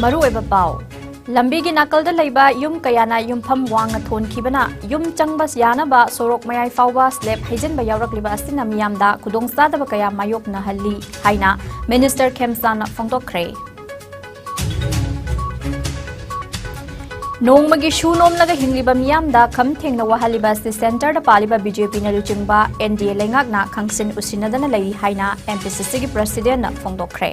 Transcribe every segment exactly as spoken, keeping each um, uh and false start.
ꯃꯔꯨꯑꯣꯏꯕ ꯄꯥꯎ꯫ ꯂꯝꯕꯤꯒꯤ ꯅꯥꯀꯜꯗ ꯂꯩꯕ ꯌꯨꯝ ꯀꯌꯥꯅ ꯌꯨꯝꯐꯝ ꯋꯥꯡꯅ ꯊꯣꯟꯈꯤꯕꯅ ꯌꯨꯝ ꯆꯪꯕ ꯌꯥꯅꯕ ꯁꯣꯔꯣꯛ ꯃꯌꯥꯏ ꯐꯥꯎꯕ ꯁ꯭ꯂꯦꯕ ꯍꯩꯖꯤꯟꯕ ꯌꯥꯎꯔꯛꯂꯤꯕ ꯑꯁꯤꯅ ꯃꯤꯌꯥꯝꯗ ꯈꯨꯗꯣꯡꯆꯥꯗꯕ ꯀꯌꯥ ꯃꯥꯌꯣꯛꯅꯍꯜꯂꯤ ꯍꯥꯏꯅ ꯃꯤꯅꯤꯁꯇꯔ ꯈꯦꯝꯆꯥꯟꯅ ꯐꯣꯡꯗꯣꯛꯈ꯭ꯔꯦ꯫ ꯅꯣꯡꯃꯒꯤ ꯁꯨ ꯅꯣꯝꯂꯒ ꯍꯤꯡꯂꯤꯕ ꯃꯤꯌꯥꯝꯗ ꯈꯝ ꯊꯦꯡꯅ ꯋꯥꯍꯜꯂꯤꯕ ꯑꯁꯤ ꯁꯦꯟꯇꯔꯗ ꯄꯥꯜꯂꯤꯕ ꯕꯤ ꯖꯦ ꯄꯤꯅ ꯂꯨꯆꯤꯡꯕ ꯑꯦꯟ ꯗꯤ ꯑꯦ ꯂꯩꯉꯥꯛꯅ ꯈꯪꯁꯤꯟ ꯎꯁꯤꯟꯅꯗꯅ ꯂꯩꯔꯤ ꯍꯥꯏꯅ ꯑꯦꯝ ꯄꯤ ꯁꯤ ꯁꯤꯒꯤ ꯄ꯭ꯔꯁꯤꯗꯦꯟꯠꯅ ꯐꯣꯡꯗꯣꯛꯈ꯭ꯔꯦ꯫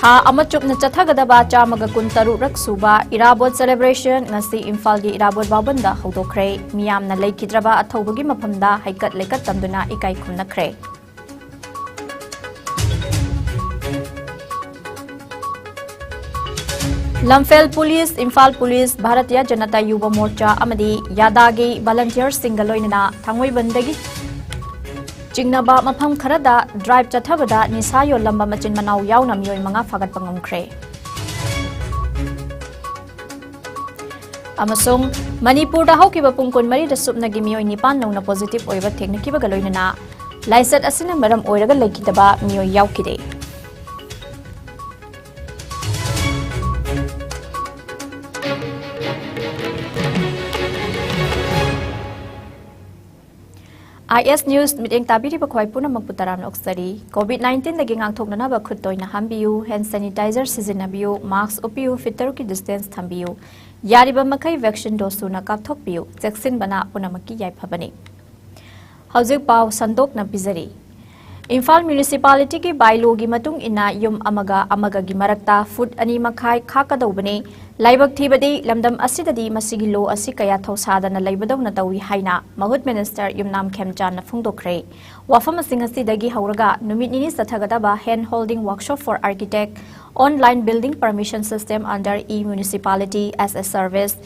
ꯊꯥ ꯑꯃ ꯆꯨꯞꯅ ꯆꯠꯊꯒꯗꯕ ꯆꯥꯝꯃꯒ ꯀꯨꯟꯇꯔꯨꯛꯔꯛ ꯁꯨꯕ ꯏꯔꯥꯕꯣꯠ ꯁꯦꯂꯦꯕ꯭ꯔꯦꯁꯟ ꯉꯁꯤ ꯏꯝꯐꯥꯜꯒꯤ ꯏꯔꯥꯕꯣꯠ ꯚꯥꯕꯟꯗ ꯍꯧꯗꯣꯛꯈ꯭ꯔꯦ꯫ ꯃꯤꯌꯥꯝꯅ ꯂꯩꯈꯤꯗ꯭ꯔꯕ ꯑꯊꯧꯕꯒꯤ ꯃꯐꯝꯗ ꯍꯩꯀꯠ ꯂꯩꯀꯠ ꯇꯝꯗꯨꯅ ꯏꯀꯥꯏ ꯈꯨꯝꯅꯈ꯭ꯔꯦ꯫ ꯂꯝꯐꯦꯜ ꯄꯨꯂꯤꯁ, ꯏꯝꯐꯥꯜ ꯄꯨꯂꯤꯁ, ꯚꯥꯔꯇꯤꯌ ꯖꯅꯇꯥ ꯌꯨꯕ ꯃꯣꯔꯆꯥ ꯑꯃꯗꯤ ꯌꯥꯗꯥꯒꯤ ꯚꯂꯟꯇꯤꯌꯔꯁꯤꯡꯒ ꯂꯣꯏꯅꯅ ꯊꯥꯡꯃꯩꯕꯟꯗꯒꯤ ꯆꯤꯡꯅꯕ ꯃꯐꯝ ꯈꯔꯗ ꯗ꯭ꯔꯥꯏꯚ ꯆꯠꯊꯕꯗ ꯅꯤꯁꯥ ꯌꯣꯜꯂꯝꯕ ꯃꯆꯤꯟ ꯃꯅꯥꯎ ꯌꯥꯎꯅ ꯃꯤꯑꯣꯏ ꯃꯉꯥ ꯐꯥꯒꯠꯄ ꯉꯝꯈ꯭ꯔꯦ꯫ ꯑꯃꯁꯨꯡ ꯃꯅꯤꯄꯨꯔꯗ ꯍꯧꯈꯤꯕ ꯄꯨꯡ ꯀꯨꯟꯃꯔꯤꯗ ꯁꯨꯞꯅꯒꯤ ꯃꯤꯑꯣꯏ ꯅꯤꯄꯥꯟ ꯅꯧꯅ ꯄꯣꯖꯤꯇꯤꯚ ꯑꯣꯏꯕ ꯊꯦꯡꯅꯈꯤꯕꯒ ꯂꯣꯏꯅꯅ ꯂꯥꯏꯆꯠ ꯑꯁꯤꯅ ꯃꯔꯝ ꯑꯣꯏꯔꯒ ꯂꯩꯈꯤꯗꯕ ꯃꯤꯑꯣꯏ ꯌꯥꯎꯈꯤꯗꯦ꯫ ꯑꯥꯏ ꯑꯦꯁ ꯅ꯭ꯌꯨꯁ ꯃꯤꯠꯌꯦꯡ ꯇꯥꯕꯤꯔꯤꯕ ꯈ꯭ꯋꯥꯏ ꯄꯨꯝꯅꯃꯛꯄꯨ ꯇꯔꯥꯝꯅ ꯑꯣꯛꯆꯔꯤ꯫ ꯀꯣꯚꯤꯗ ꯅꯥꯏꯟꯇꯤꯟꯗꯒꯤ ꯉꯥꯛꯊꯣꯛꯅꯅꯕ ꯈꯨꯠ ꯇꯣꯏꯅ ꯍꯥꯝꯕꯤꯌꯨ, ꯍꯦꯟ ꯁꯦꯅꯤꯇꯥꯏꯖꯔ ꯁꯤꯖꯤꯟꯅꯕꯤꯌꯨ, ꯃꯥꯁꯛ ꯎꯞꯄꯤꯌꯨ, ꯐꯤꯠ ꯇꯔꯨꯛꯀꯤ ꯗꯤꯁꯇꯦꯟꯁ ꯊꯝꯕꯤꯌꯨ꯫ ꯌꯥꯔꯤꯕ ꯃꯈꯩ ꯚꯦꯛꯁꯤꯟ ꯗꯣꯁ ꯁꯨꯅ ꯀꯥꯞꯊꯣꯛꯄꯤꯌꯨ꯫ ꯆꯦꯛꯁꯤꯟꯕꯅ ꯄꯨꯝꯅꯃꯛꯀꯤ ꯌꯥꯏꯐꯕꯅꯤ꯫ ꯍꯧꯖꯤꯛ ꯄꯥꯎ ꯁꯟꯗꯣꯛꯅ ꯄꯤꯖꯔꯤ꯫ ꯏꯝꯐꯥꯜ ꯃ꯭ꯌꯨꯅꯤꯁꯤꯄꯥꯂꯤꯇꯤꯒꯤ ꯕꯥꯏꯂꯣꯒꯤ ꯃꯇꯨꯡ ꯏꯟꯅ ꯌꯨꯝ ꯑꯃꯒ ꯑꯃꯒꯒꯤ ꯃꯔꯛꯇ ꯐꯨꯠ ꯑꯅꯤ ꯃꯈꯥꯏ ꯈꯥꯛꯀꯗꯧꯕꯅꯤ꯫ ꯂꯥꯏꯕꯛ ꯊꯤꯕꯗꯤ, ꯂꯝꯗꯝ ꯑꯁꯤꯗꯗꯤ ꯃꯁꯤꯒꯤ ꯂꯣ ꯑꯁꯤ ꯀꯌꯥ ꯊꯧꯁꯥꯗꯅ ꯂꯩꯕꯗꯧꯅ ꯇꯧꯏ ꯍꯥꯏꯅ ꯃꯍꯨꯠ ꯃꯤꯅꯤꯁꯇꯔ ꯌꯨꯝꯅꯥꯝ ꯈꯦꯝꯆꯥꯟꯅ ꯐꯣꯡꯗꯣꯛꯈ꯭ꯔꯦ꯫ ꯋꯥꯐꯝꯁꯤꯡ ꯑꯁꯤꯗꯒꯤ ꯍꯧꯔꯒ ꯅꯨꯃꯤꯠ ꯅꯤꯅꯤ ꯆꯠꯊꯒꯗꯕ Hand Holding Workshop for Architect, Online Building Permission System under E-Municipality as a Service,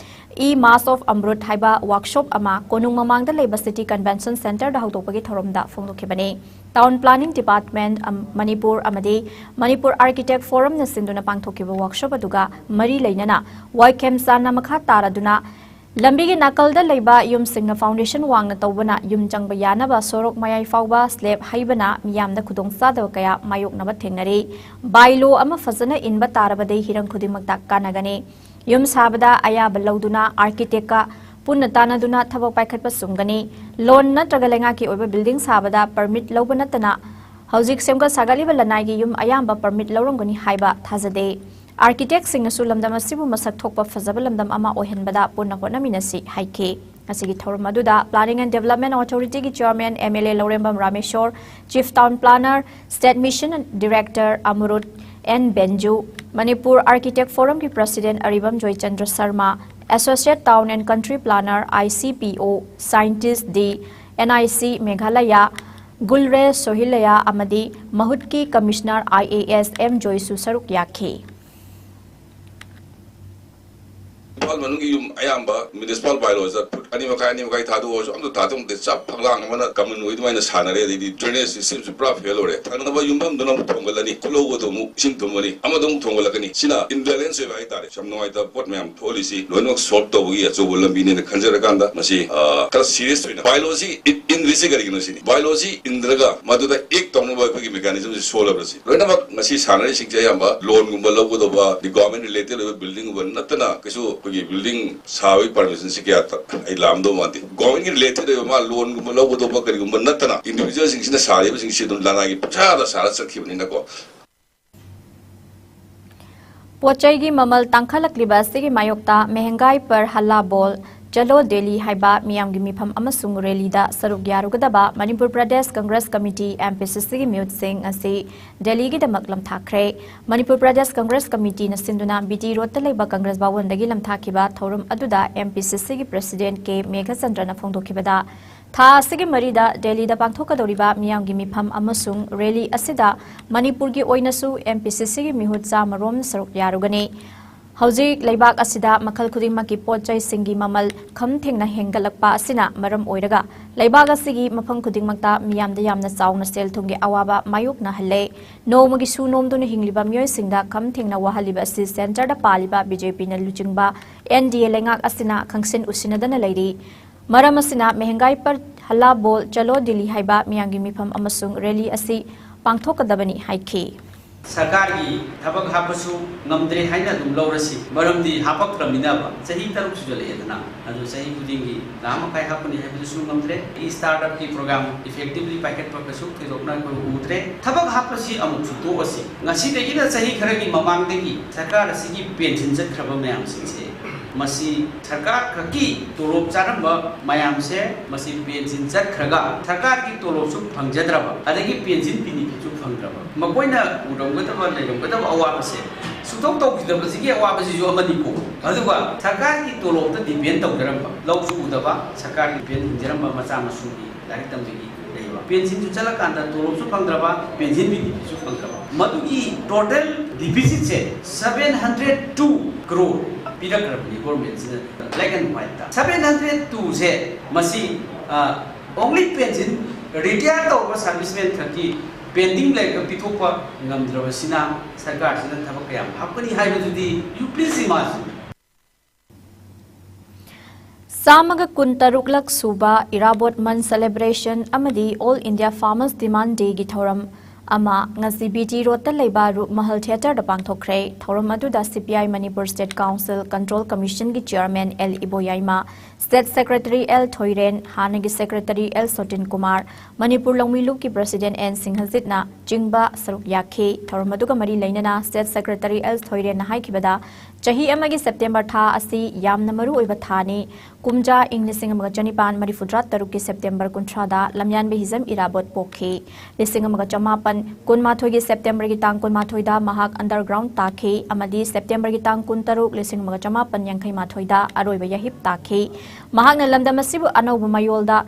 E-Maas of Amrut ꯍꯥꯏꯕ ꯋꯥꯔꯛꯁꯣꯞ ꯑꯃ ꯀꯣꯅꯨꯡ ꯃꯃꯥꯡꯗ ꯂꯩꯕ ꯁꯤꯇꯤ ꯀꯟꯚꯦꯟꯁꯟ ꯁꯦꯟꯇꯔꯗ ꯍꯧꯗꯣꯛꯄꯒꯤ ꯊꯧꯔꯝꯗ ꯐꯣꯡꯗꯣꯛꯈꯤꯕꯅꯤ꯫ ꯇꯥꯎꯟ ꯄ꯭ꯂꯥꯅꯤꯡ ꯗꯤꯄꯥꯔꯠꯃꯦꯟꯠ, ꯑꯝ, ꯃꯅꯤꯄꯨꯔ ꯑꯃꯗꯤ ꯃꯅꯤꯄꯨꯔ ꯑꯥꯔꯀꯤꯇꯦꯛ ꯐꯣꯔꯝꯅ ꯁꯤꯟꯗꯨꯅ ꯄꯥꯡꯊꯣꯛꯈꯤꯕ ꯋꯥꯔꯛꯁꯣꯞ ꯑꯗꯨꯒ ꯃꯔꯤ ꯂꯩꯅꯅ ꯋꯥꯏ ꯈꯦꯝꯆꯥꯟꯅ ꯃꯈꯥ ꯇꯥꯔꯗꯨꯅ ꯂꯝꯕꯤꯒꯤ ꯅꯥꯀꯜꯗ ꯂꯩꯕ ꯌꯨꯝꯁꯤꯡꯅ foundation ꯋꯥꯡꯅ ꯇꯧꯕꯅ ꯌꯨꯝ ꯆꯪꯕ ꯌꯥꯅꯕ ꯁꯣꯔꯣꯛ ꯃꯌꯥꯏ ꯐꯥꯎꯕ slab ꯍꯩꯕꯅ ꯃꯤꯌꯥꯝꯗ ꯈꯨꯗꯣꯡꯆꯥꯗꯕ ꯀꯌꯥ ꯃꯥꯌꯣꯛꯅꯕ ꯊꯦꯡꯅꯔꯤ꯫ Bylaw ꯑꯃ ꯐꯖꯅ ꯏꯟꯕ ꯇꯥꯔꯕꯗꯤ ꯍꯤꯔꯝ ꯈꯨꯗꯤꯡꯃꯛꯇ ꯀꯥꯟꯅꯒꯅꯤ꯫ ꯌꯨꯝ ꯁꯥꯕꯗ ꯑꯌꯥꯕ ꯂꯧꯗꯨꯅ architectꯀ ꯄꯨꯟꯅ ꯇꯥꯟꯅꯗꯨꯅ ꯊꯕꯛ ꯄꯥꯏꯈꯠꯄ ꯆꯨꯝꯒꯅꯤ꯫ Loan ꯅꯠꯇ꯭ꯔꯒ ꯂꯩꯉꯥꯛꯀꯤ ꯑꯣꯏꯕ building ꯁꯥꯕꯗ permit ꯂꯧꯕ ꯅꯠꯇꯅ ꯍꯧꯖꯤꯛ ꯁꯦꯝꯒꯠ ꯁꯥꯒꯠꯂꯤꯕ ꯂꯅꯥꯏꯒꯤ ꯌꯨꯝ ꯑꯌꯥꯝꯕ permit ꯂꯧꯔꯝꯒꯅꯤ ꯍꯥꯏꯕ ꯊꯥꯖꯗꯦ꯫ Architectꯁꯤꯡꯅꯁꯨ ꯂꯝꯗꯝ ꯑꯁꯤꯕꯨ ꯃꯁꯛ ꯊꯣꯛꯄ ꯐꯖꯕ ꯂꯝꯗꯝ ꯑꯃ ꯑꯣꯏꯍꯟꯕꯗ ꯄꯨꯟꯅ ꯍꯣꯠꯅꯃꯤꯟꯅꯁꯤ ꯍꯥꯏꯈꯤ꯫ ꯉꯁꯤꯒꯤ ꯊꯧꯔꯝ ꯑꯗꯨꯗ Planning and Development Authorityꯒꯤ chairman MLA Lourembam Rameshor, Chief Town Planner, State Mission Director Amrut N Benju, Manipur Architect Forumꯒꯤ president Aribam Joychandra Sharma, Associate Town and Country Planner, ICPO, scientist D, NIC Meghalaya, ꯒꯨꯜꯔꯦ ꯁꯣꯍꯤꯂꯌꯥ ꯑꯃꯗꯤ ꯃꯍꯨꯠꯀꯤ commissioner IAS ꯑꯦꯝ ꯖꯣꯏꯁꯨ ꯁꯔꯨꯛ ꯌꯥꯈꯤ꯫ ꯏꯝꯐꯥꯜ ꯃꯅꯨꯡꯒꯤ ꯌꯨꯝ ꯑꯌꯥꯝꯕ municipal bylawꯗ foot ꯑꯅꯤ ꯃꯈꯥꯏ, ꯑꯅꯤ ꯃꯈꯥꯏ ꯊꯥꯗꯣꯛꯑꯁꯨ ꯑꯝꯇ ꯊꯥꯗꯣꯛꯇꯦ꯫ ꯆꯞ ꯐꯛꯂꯥꯡ ꯑꯃꯅ common ꯑꯣꯏ ꯑꯗꯨꯃꯥꯏꯅ ꯁꯥꯟꯅꯔꯦ꯫ ꯑꯗꯩꯗꯤ drainage systemꯁꯨ ꯄꯨꯔꯥ fail ꯑꯣꯏꯔꯦ꯫ ꯊꯪꯅꯕ ꯌꯨꯝꯐꯝꯗꯨꯅ ꯑꯃꯨꯛ ꯊꯣꯡꯒꯠꯂꯅꯤ, ꯈꯨꯜꯍꯧꯕꯗꯣ ꯑꯃꯨꯛ ꯏꯁꯤꯡ ꯊꯨꯝꯃꯅꯤ, ꯑꯃꯗ ꯑꯃꯨꯛ ꯊꯣꯡꯒꯠꯂꯛꯀꯅꯤ꯫ ꯁꯤꯅ imbalance ꯑꯣꯏꯕ ꯍꯥꯏꯇꯥꯔꯦ꯫ ꯌꯥꯝ ꯅꯨꯡꯉꯥꯏꯇꯕ ꯄꯣꯠ ꯃꯌꯥꯝ ꯊꯣꯛꯍꯜꯂꯤꯁꯤ ꯂꯣꯏꯅꯃꯛ solve ꯇꯧꯕꯒꯤ ꯑꯆꯧꯕ ꯂꯝꯕꯤꯅꯦꯅ ꯈꯟꯖꯔꯀꯥꯟꯗ ꯃꯁꯤ, ꯑ, ꯈꯔ serious ꯑꯣꯏꯅ bylawꯁꯤ ꯏꯟ-, ꯏꯟꯗ꯭ꯔꯤꯁꯤ ꯀꯔꯤꯒꯤꯅꯣ ꯁꯤꯅꯤ꯫ Bylawꯁꯤ ꯏꯟꯗ꯭ꯔꯒ ꯃꯗꯨꯗ act ꯇꯧꯅꯕ ꯑꯩꯈꯣꯏꯒꯤ mechanismꯁꯤ ꯁꯣꯜꯂꯕ꯭ꯔꯁꯤ꯫ ꯂꯣꯏꯅꯃꯛ ꯉꯁꯤ ꯁꯥꯟꯅꯔꯤꯁꯤꯡꯁꯦ ꯑꯌꯥꯝꯕ loanꯒꯨꯝꯕ ꯂꯧꯒꯗꯧꯕ, ꯑꯗꯩ government related ꯑꯣꯏꯕ buildingꯒꯨꯝꯕ ꯅꯠꯇꯅ ꯀꯩꯁꯨ ꯑꯩꯈꯣꯏꯒꯤ building ꯁꯥꯕꯒꯤ permissionꯁꯤ ꯀꯌꯥ ꯇ-, ꯑꯩ ꯂꯥꯛꯑꯝꯗꯧ ꯃꯥꯟꯗꯦ꯫ Governmentꯀꯤ related ꯑꯣꯏꯕ ꯃꯥ loanꯒꯨꯝꯕ ꯂꯧꯒꯗꯧꯕ ꯀꯔꯤꯒꯨꯝꯕ ꯅꯠꯇꯅ individualꯁꯤꯡꯁꯤꯅ ꯁꯥꯔꯤꯕꯁꯤꯡꯁꯤ ꯑꯗꯨꯝ ꯂꯅꯥꯏꯒꯤ ꯄꯩꯁꯥꯗ ꯁꯥꯔ ꯆꯠꯈꯤꯕꯅꯤꯅꯀꯣ꯫ ꯄꯣꯠ ꯆꯩꯒꯤ ꯃꯃꯜ ꯇꯥꯡꯈꯠꯂꯛꯂꯤꯕ ꯑꯁꯤꯒꯤ ꯃꯥꯌꯣꯛꯇ ꯃꯦꯍꯦꯡꯒꯥꯏ ꯄꯔ ꯍꯜꯂꯥ ꯕꯣꯜ ꯆꯂꯣ ꯗꯦꯜꯂꯤ ꯍꯥꯏꯕ ꯃꯤꯌꯥꯝꯒꯤ ꯃꯤꯐꯝ ꯑꯃꯁꯨꯡ rallyꯗ ꯁꯔꯨꯛ ꯌꯥꯔꯨꯒꯗꯕ ꯃꯅꯤꯄꯨꯔ ꯄ꯭ꯔꯗꯦꯁ ꯀꯪꯒ꯭ꯔꯦꯁ ꯀꯃꯤꯇꯤ, MPCCꯒꯤ ꯃꯤꯍꯨꯠꯁꯤꯡ ꯉꯁꯤ ꯗꯦꯜꯂꯤꯒꯤꯗꯃꯛ ꯂꯝꯊꯥꯈ꯭ꯔꯦ꯫ ꯃꯅꯤꯄꯨꯔ ꯄ꯭ꯔꯗꯦꯁ ꯀꯪꯒ꯭ꯔꯦꯁ ꯀꯃꯤꯇꯤꯅ ꯁꯤꯟꯗꯨꯅ BT Roadꯇ ꯂꯩꯕ ꯀꯪꯒ꯭ꯔꯦꯁ ꯚꯋꯟꯗꯒꯤ ꯂꯝꯊꯥꯈꯤꯕ ꯊꯧꯔꯝ ꯑꯗꯨꯗ MPCCꯒꯤ president ꯀꯦ ꯃꯦꯘꯆꯟꯗ꯭ꯔꯅ ꯐꯣꯡꯗꯣꯛꯈꯤꯕꯗ, ꯊꯥ ꯑꯁꯤꯒꯤ ꯃꯔꯤꯗ ꯗꯦꯜꯂꯤꯗ ꯄꯥꯡꯊꯣꯛꯀꯗꯧꯔꯤꯕ ꯃꯤꯌꯥꯝꯒꯤ ꯃꯤꯐꯝ ꯑꯃꯁꯨꯡ rally ꯑꯁꯤꯗ ꯃꯅꯤꯄꯨꯔꯒꯤ ꯑꯣꯏꯅꯁꯨ MPCCꯒꯤ ꯃꯤꯍꯨꯠ ꯆꯥꯝꯃ ꯔꯣꯝ ꯁꯔꯨꯛ ꯌꯥꯔꯨꯒꯅꯤ꯫ ꯍꯧꯖꯤꯛ ꯂꯩꯕꯥꯛ ꯑꯁꯤꯗ ꯃꯈꯜ ꯈꯨꯗꯤꯡꯃꯛꯀꯤ ꯄꯣꯠ ꯆꯩꯁꯤꯡꯒꯤ ꯃꯃꯜ ꯈꯝ ꯊꯦꯡꯅ ꯍꯦꯟꯒꯠꯂꯛꯄ ꯑꯁꯤꯅ ꯃꯔꯝ ꯑꯣꯏꯔꯒ ꯂꯩꯕꯥꯛ ꯑꯁꯤꯒꯤ ꯃꯐꯝ ꯈꯨꯗꯤꯡꯃꯛꯇ ꯃꯤꯌꯥꯝꯗ ꯌꯥꯝꯅ ꯆꯥꯎꯅ ꯁꯦꯜ ꯊꯨꯝꯒꯤ ꯑꯋꯥꯕ ꯃꯥꯌꯣꯛꯅꯍꯜꯂꯦ꯫ ꯅꯣꯡꯃꯒꯤ ꯁꯨ ꯅꯣꯝꯗꯨꯅ ꯍꯤꯡꯂꯤꯕ ꯃꯤꯑꯣꯏꯁꯤꯡꯗ ꯈꯝ ꯊꯦꯡꯅ ꯋꯥꯍꯜꯂꯤꯕ ꯑꯁꯤ ꯁꯦꯟꯇꯔꯗ ꯄꯥꯜꯂꯤꯕ ꯕꯤ ꯖꯦ ꯄꯤꯅ ꯂꯨꯆꯤꯡꯕ ꯑꯦꯟ ꯗꯤ ꯑꯦ ꯂꯩꯉꯥꯛ ꯑꯁꯤꯅ ꯈꯪꯁꯤꯟ ꯎꯁꯤꯟꯅꯗꯅ ꯂꯩꯔꯤ꯫ ꯃꯔꯝ ꯑꯁꯤꯅ ꯃꯦꯍꯪꯒꯥꯏ ꯄꯔ ꯍꯜꯂꯥ ꯕꯣꯜ ꯆꯂꯣ ꯗꯤꯜꯂꯤ ꯍꯥꯏꯕ ꯃꯤꯌꯥꯝꯒꯤ ꯃꯤꯐꯝ ꯑꯃꯁꯨꯡ ꯔꯦꯂꯤ ꯑꯁꯤ ꯄꯥꯡꯊꯣꯛꯀꯗꯕꯅꯤ ꯍꯥꯏꯈꯤ꯫ ꯁꯔꯀꯥꯔꯒꯤ ꯊꯕꯛ ꯍꯥꯞꯄꯁꯨ ꯉꯝꯗ꯭ꯔꯦ ꯍꯥꯏꯅ ꯑꯗꯨꯝ ꯂꯧꯔꯁꯤ, ꯃꯔꯝꯗꯤ ꯍꯥꯄꯛꯇ꯭ꯔꯕꯅꯤꯅꯕ꯫ ꯆꯍꯤ ꯇꯔꯨꯛ ꯁꯨꯖꯜꯂꯛꯑꯦꯗꯅ, ꯑꯗꯨ ꯆꯍꯤ ꯈꯨꯗꯤꯡꯒꯤ ꯂꯥꯈ ꯃꯈꯥꯏ ꯍꯥꯞꯀꯅꯤ ꯍꯥꯏꯕꯗꯨꯁꯨ ꯉꯝꯗ꯭ꯔꯦ꯫ ꯁ꯭ꯇꯥꯔꯠ ꯑꯞꯀꯤ ꯄ꯭ꯔꯣꯒ꯭ꯔꯥꯝ ꯏꯐꯦꯛꯇꯤꯚꯂꯤ ꯄꯥꯏꯈꯠꯄ ꯀꯩꯁꯨ ꯊꯣꯏꯗꯣꯛꯅ ꯑꯩꯈꯣꯏ ꯎꯗ꯭ꯔꯦ꯫ ꯊꯕꯛ ꯍꯥꯞꯄꯁꯤ ꯑꯃꯨꯛꯁꯨ ꯇꯣꯛꯑꯁꯤ, ꯉꯁꯤꯗꯒꯤꯅ ꯆꯍꯤ ꯈꯔꯒꯤ ꯃꯃꯥꯡꯗꯒꯤ ꯁꯔꯀꯥꯔ ꯑꯁꯤꯒꯤ ꯄꯦꯟꯁꯤꯟ ꯆꯠꯈ꯭ꯔꯕ ꯃꯌꯥꯝꯁꯤꯡꯁꯦ, ꯃꯁꯤ ꯁꯔꯀꯥꯔ ꯈꯛꯀꯤ ꯇꯣꯂꯣꯞ ꯆꯥꯔꯝꯕ ꯃꯌꯥꯝꯁꯦ ꯃꯁꯤ ꯄꯦꯟꯁꯤꯟ ꯆꯠꯈ꯭ꯔꯒ ꯁꯔꯀꯥꯔꯒꯤ ꯇꯣꯂꯣꯞꯁꯨ ꯐꯪꯖꯗ꯭ꯔꯕ, ꯑꯗꯒꯤ ꯄꯦꯟꯁꯤꯟ ꯕꯤꯅꯤꯐꯤꯠꯁꯨ ꯐꯪꯗ꯭ꯔꯕ, ꯃꯈꯣꯏꯅ ꯎꯔꯝꯒꯗꯕ ꯂꯩꯔꯝꯒꯗꯕ ꯑꯋꯥꯕꯁꯦ ꯁꯨꯇꯧ ꯇꯧꯈꯤꯗꯕꯁꯤꯒꯤ ꯑꯋꯥꯕꯁꯤꯁꯨ ꯑꯃꯅꯤꯀꯣ꯫ ꯑꯗꯨꯒ ꯁꯔꯀꯥꯔꯒꯤ ꯇꯣꯂꯣꯞꯇ ꯗꯤꯄꯦꯟ ꯇꯧꯖꯔꯝꯕ, ꯂꯧꯁꯨ ꯎꯗꯕ, ꯁꯔꯀꯥꯔꯒꯤ ꯄꯦꯟ ꯍꯤꯡꯖꯔꯝꯕ ꯃꯆꯥ ꯃꯁꯨꯒꯤ ꯂꯥꯏꯔꯤꯛ ꯇꯝꯕꯒꯤ ꯂꯩꯕ, ꯄꯦꯟꯁꯤꯟꯁꯨ ꯆꯠꯂꯀꯥꯟꯗ ꯇꯣꯂꯣꯞꯁꯨ ꯐꯪꯗ꯭ꯔꯕ, ꯄꯦꯟꯁꯤꯟ ꯕꯤꯅꯤꯐꯤꯠꯁꯨ ꯐꯪꯗ꯭ꯔꯕ, ꯃꯗꯨꯒꯤ ꯇꯣꯇꯦꯜ ꯗꯤꯐꯤꯁꯤꯠꯁꯦ ꯁꯚꯦꯟ ꯍꯟꯗ꯭ꯔꯦꯠ ꯇꯨ ꯀ꯭ꯔꯣꯔ ꯄꯤꯔꯛꯈ꯭ꯔꯕꯅꯤ ꯒꯣꯔꯃꯦꯟꯁꯤꯅ ꯕ꯭ꯂꯦꯛ ꯑꯦꯟ ꯋꯥꯏꯠꯇ꯫ ꯁꯚꯦꯟ ꯍꯟꯗ꯭ꯔꯦꯠ ꯇꯨꯁꯦ ꯃꯁꯤ ꯑꯣꯡꯂꯤ ꯄꯦꯟꯁꯤꯟ, ꯔꯤꯇꯥꯌꯔ ꯇꯧꯔꯕ ꯁꯥꯔꯚꯤꯁꯃꯦꯟ ꯈꯛꯀꯤ ꯄꯦꯟꯗꯤꯡ ꯂꯩꯔꯒ ꯄꯤꯊꯣꯛꯄ ꯉꯝꯗ꯭ꯔꯕꯁꯤꯅ ꯁꯔꯀꯥꯔꯁꯤꯅ ꯊꯕꯛ ꯀꯌꯥꯝ ꯍꯥꯞꯀꯅꯤ ꯍꯥꯏꯕꯗꯨꯗꯤ you please imagine꯫ ꯆꯥꯝꯃꯒ ꯀꯨꯟꯇꯔꯨꯛꯂꯛ ꯁꯨꯕ ꯏꯔꯥꯕꯣꯠ ꯃꯟ ꯁꯦꯂꯦꯕ꯭ꯔꯦꯁꯟ ꯑꯃꯗꯤ ꯑꯣꯜ ꯏꯟꯗꯤꯌꯥ ꯐꯥꯔꯃꯔꯁ ꯗꯤꯃꯥꯟ ꯗꯦꯒꯤ ꯊꯧꯔꯝ ꯑꯃ ꯉꯁꯤ ꯕꯤ ꯇꯤ ꯔꯣꯗꯇ ꯂꯩꯕ ꯔꯨꯞ ꯃꯍꯜ ꯊꯤꯌꯦꯇꯔꯗ ꯄꯥꯡꯊꯣꯛꯈ꯭ꯔꯦ꯫ ꯊꯧꯔꯝ ꯑꯗꯨꯗ C P I Manipur state council control ꯀꯃꯤꯁꯟꯒꯤ chairman L Iboyaima, state secretary L Thoiren, ꯍꯥꯟꯅꯒꯤ ꯁꯦꯀ꯭ꯔꯦꯇꯔꯤ ꯑꯦꯜ ꯁꯣꯇꯤꯟ ꯀꯨꯃꯥꯔ, ꯃꯅꯤꯄꯨꯔ ꯂꯧꯃꯤ ꯂꯨꯞꯀꯤ ꯄ꯭ꯔꯁꯤꯗꯦꯟ ꯑꯦꯟ ꯁꯤꯡꯍꯖꯤꯠꯅ ꯆꯤꯡꯕ ꯁꯔꯨꯛ ꯌꯥꯈꯤ꯫ ꯊꯧꯔꯝ ꯑꯗꯨꯒ ꯃꯔꯤ ꯂꯩꯅꯅ ꯁ꯭ꯇꯦꯠ ꯁꯦꯀ꯭ꯔꯦꯇꯔꯤ ꯑꯦꯜ ꯊꯣꯏꯔꯦꯟꯅ ꯍꯥꯏꯈꯤꯕꯗ, ꯆꯍꯤ ꯑꯃꯒꯤ ꯁꯦꯞꯇꯦꯝꯕꯔ ꯊꯥ ꯑꯁꯤ ꯌꯥꯝꯅ ꯃꯔꯨ ꯑꯣꯏꯕ ꯊꯥꯅꯤ꯫ ꯀꯨꯝꯖꯥ ꯏꯪ ꯂꯤꯁꯤꯡ ꯑꯃꯒ ꯆꯅꯤꯄꯥꯟ ꯃꯔꯤꯐꯨꯇꯔꯥ ꯇꯔꯨꯛꯀꯤ ꯁꯦꯞꯇꯦꯝꯕꯔ ꯀꯨꯟꯊ꯭ꯔꯥꯗ ꯂꯝꯌꯥꯟꯕ ꯍꯤꯖꯝ ꯏꯔꯥꯕꯣꯠ ꯄꯣꯛꯈꯤ꯫ ꯂꯤꯁꯤꯡ ꯑꯃꯒ ꯆꯃꯥꯄꯟ ꯀꯨꯟꯃꯥꯊꯣꯏꯒꯤ ꯁꯦꯞꯇꯦꯝꯕꯔꯒꯤ ꯇꯥꯡ ꯀꯨꯟꯃꯥꯊꯣꯏꯗ ꯃꯍꯥꯛ ꯑꯟꯗꯔꯒ꯭ꯔꯥꯎꯟ ꯇꯥꯈꯤ ꯑꯃꯗꯤ ꯁꯦꯞꯇꯦꯝꯕꯔꯒꯤ ꯇꯥꯡ ꯀꯨꯟꯇꯔꯨꯛ, ꯂꯤꯁꯤꯡ ꯑꯃꯒ ꯆꯃꯥꯄꯟ ꯌꯥꯡꯈꯩ ꯃꯥꯊꯣꯏꯗ ꯑꯔꯣꯏꯕ ꯌꯥꯍꯤꯞ ꯇꯥꯈꯤ꯫ ꯃꯍꯥꯛꯅ ꯂꯝꯗꯝ ꯑꯁꯤꯕꯨ ꯑꯅꯧꯕ ꯃꯌꯣꯜꯗ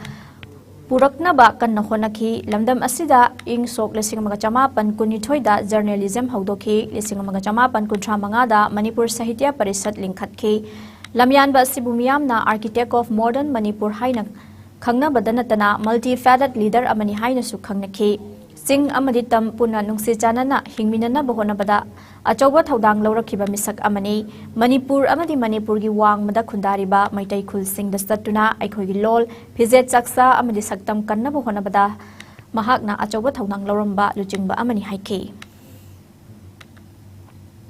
ꯄꯨꯔꯛꯅꯕ ꯀꯟꯅ ꯍꯣꯠꯅꯈꯤ꯫ ꯂꯝꯗꯝ ꯑꯁꯤꯗ ꯏꯪ ꯁꯣꯛ ꯂꯤꯁꯤꯡ ꯑꯃꯒ ꯆꯃꯥꯄꯟ ꯀꯨꯟꯅꯤꯊꯣꯏꯗ ꯖꯔꯅꯦꯂꯤꯖꯝ ꯍꯧꯗꯣꯛꯈꯤ꯫ ꯂꯤꯁꯤꯡ ꯑꯃꯒ ꯆꯃꯥꯄꯟ ꯀꯨꯟꯊ꯭ꯔꯥ ꯃꯉꯥꯗ ꯃꯅꯤꯄꯨꯔ ꯁꯥꯍꯤꯇ꯭ꯌ ꯄꯔꯤꯁꯠ ꯂꯤꯡꯈꯠꯈꯤ꯫ ꯂꯝꯌꯥꯟꯕ ꯑꯁꯤꯕꯨ ꯃꯤꯌꯥꯝꯅ Architect of Modern Manipur ꯍꯥꯏꯅ ꯈꯪꯅꯕꯗ ꯅꯠꯇꯅ multifaceted leader ꯑꯃꯅꯤ ꯍꯥꯏꯅꯁꯨ ꯈꯪꯅꯈꯤ꯫ ꯆꯤꯡ ꯑꯃꯗꯤ ꯇꯝ ꯄꯨꯟꯅ ꯅꯨꯡꯁꯤ ꯆꯥꯟꯅꯅ ꯍꯤꯡꯃꯤꯟꯅꯅꯕ ꯍꯣꯠꯅꯕꯗ ꯑꯆꯧꯕ ꯊꯧꯗꯥꯡ ꯂꯧꯔꯛꯈꯤꯕ ꯃꯤꯁꯛ ꯑꯃꯅꯤ꯫ ꯃꯅꯤꯄꯨꯔ ꯑꯃꯗꯤ ꯃꯅꯤꯄꯨꯔꯒꯤ ꯋꯥꯡꯃꯗ ꯈꯨꯟꯗꯥꯔꯤꯕ ꯃꯩꯇꯩ ꯈꯨꯜꯁꯤꯡꯗ ꯆꯠꯇꯨꯅ ꯑꯩꯈꯣꯏꯒꯤ ꯂꯣꯜ, ꯐꯤꯖꯦꯠ ꯆꯥꯛꯆꯥ ꯑꯃꯗꯤ ꯁꯛꯇꯝ ꯀꯟꯅꯕ ꯍꯣꯠꯅꯕꯗ ꯃꯍꯥꯛꯅ ꯑꯆꯧꯕ ꯊꯧꯗꯥꯡ ꯂꯧꯔꯝꯕ ꯂꯨꯆꯤꯡꯕ ꯑꯃꯅꯤ ꯍꯥꯏꯈꯤ꯫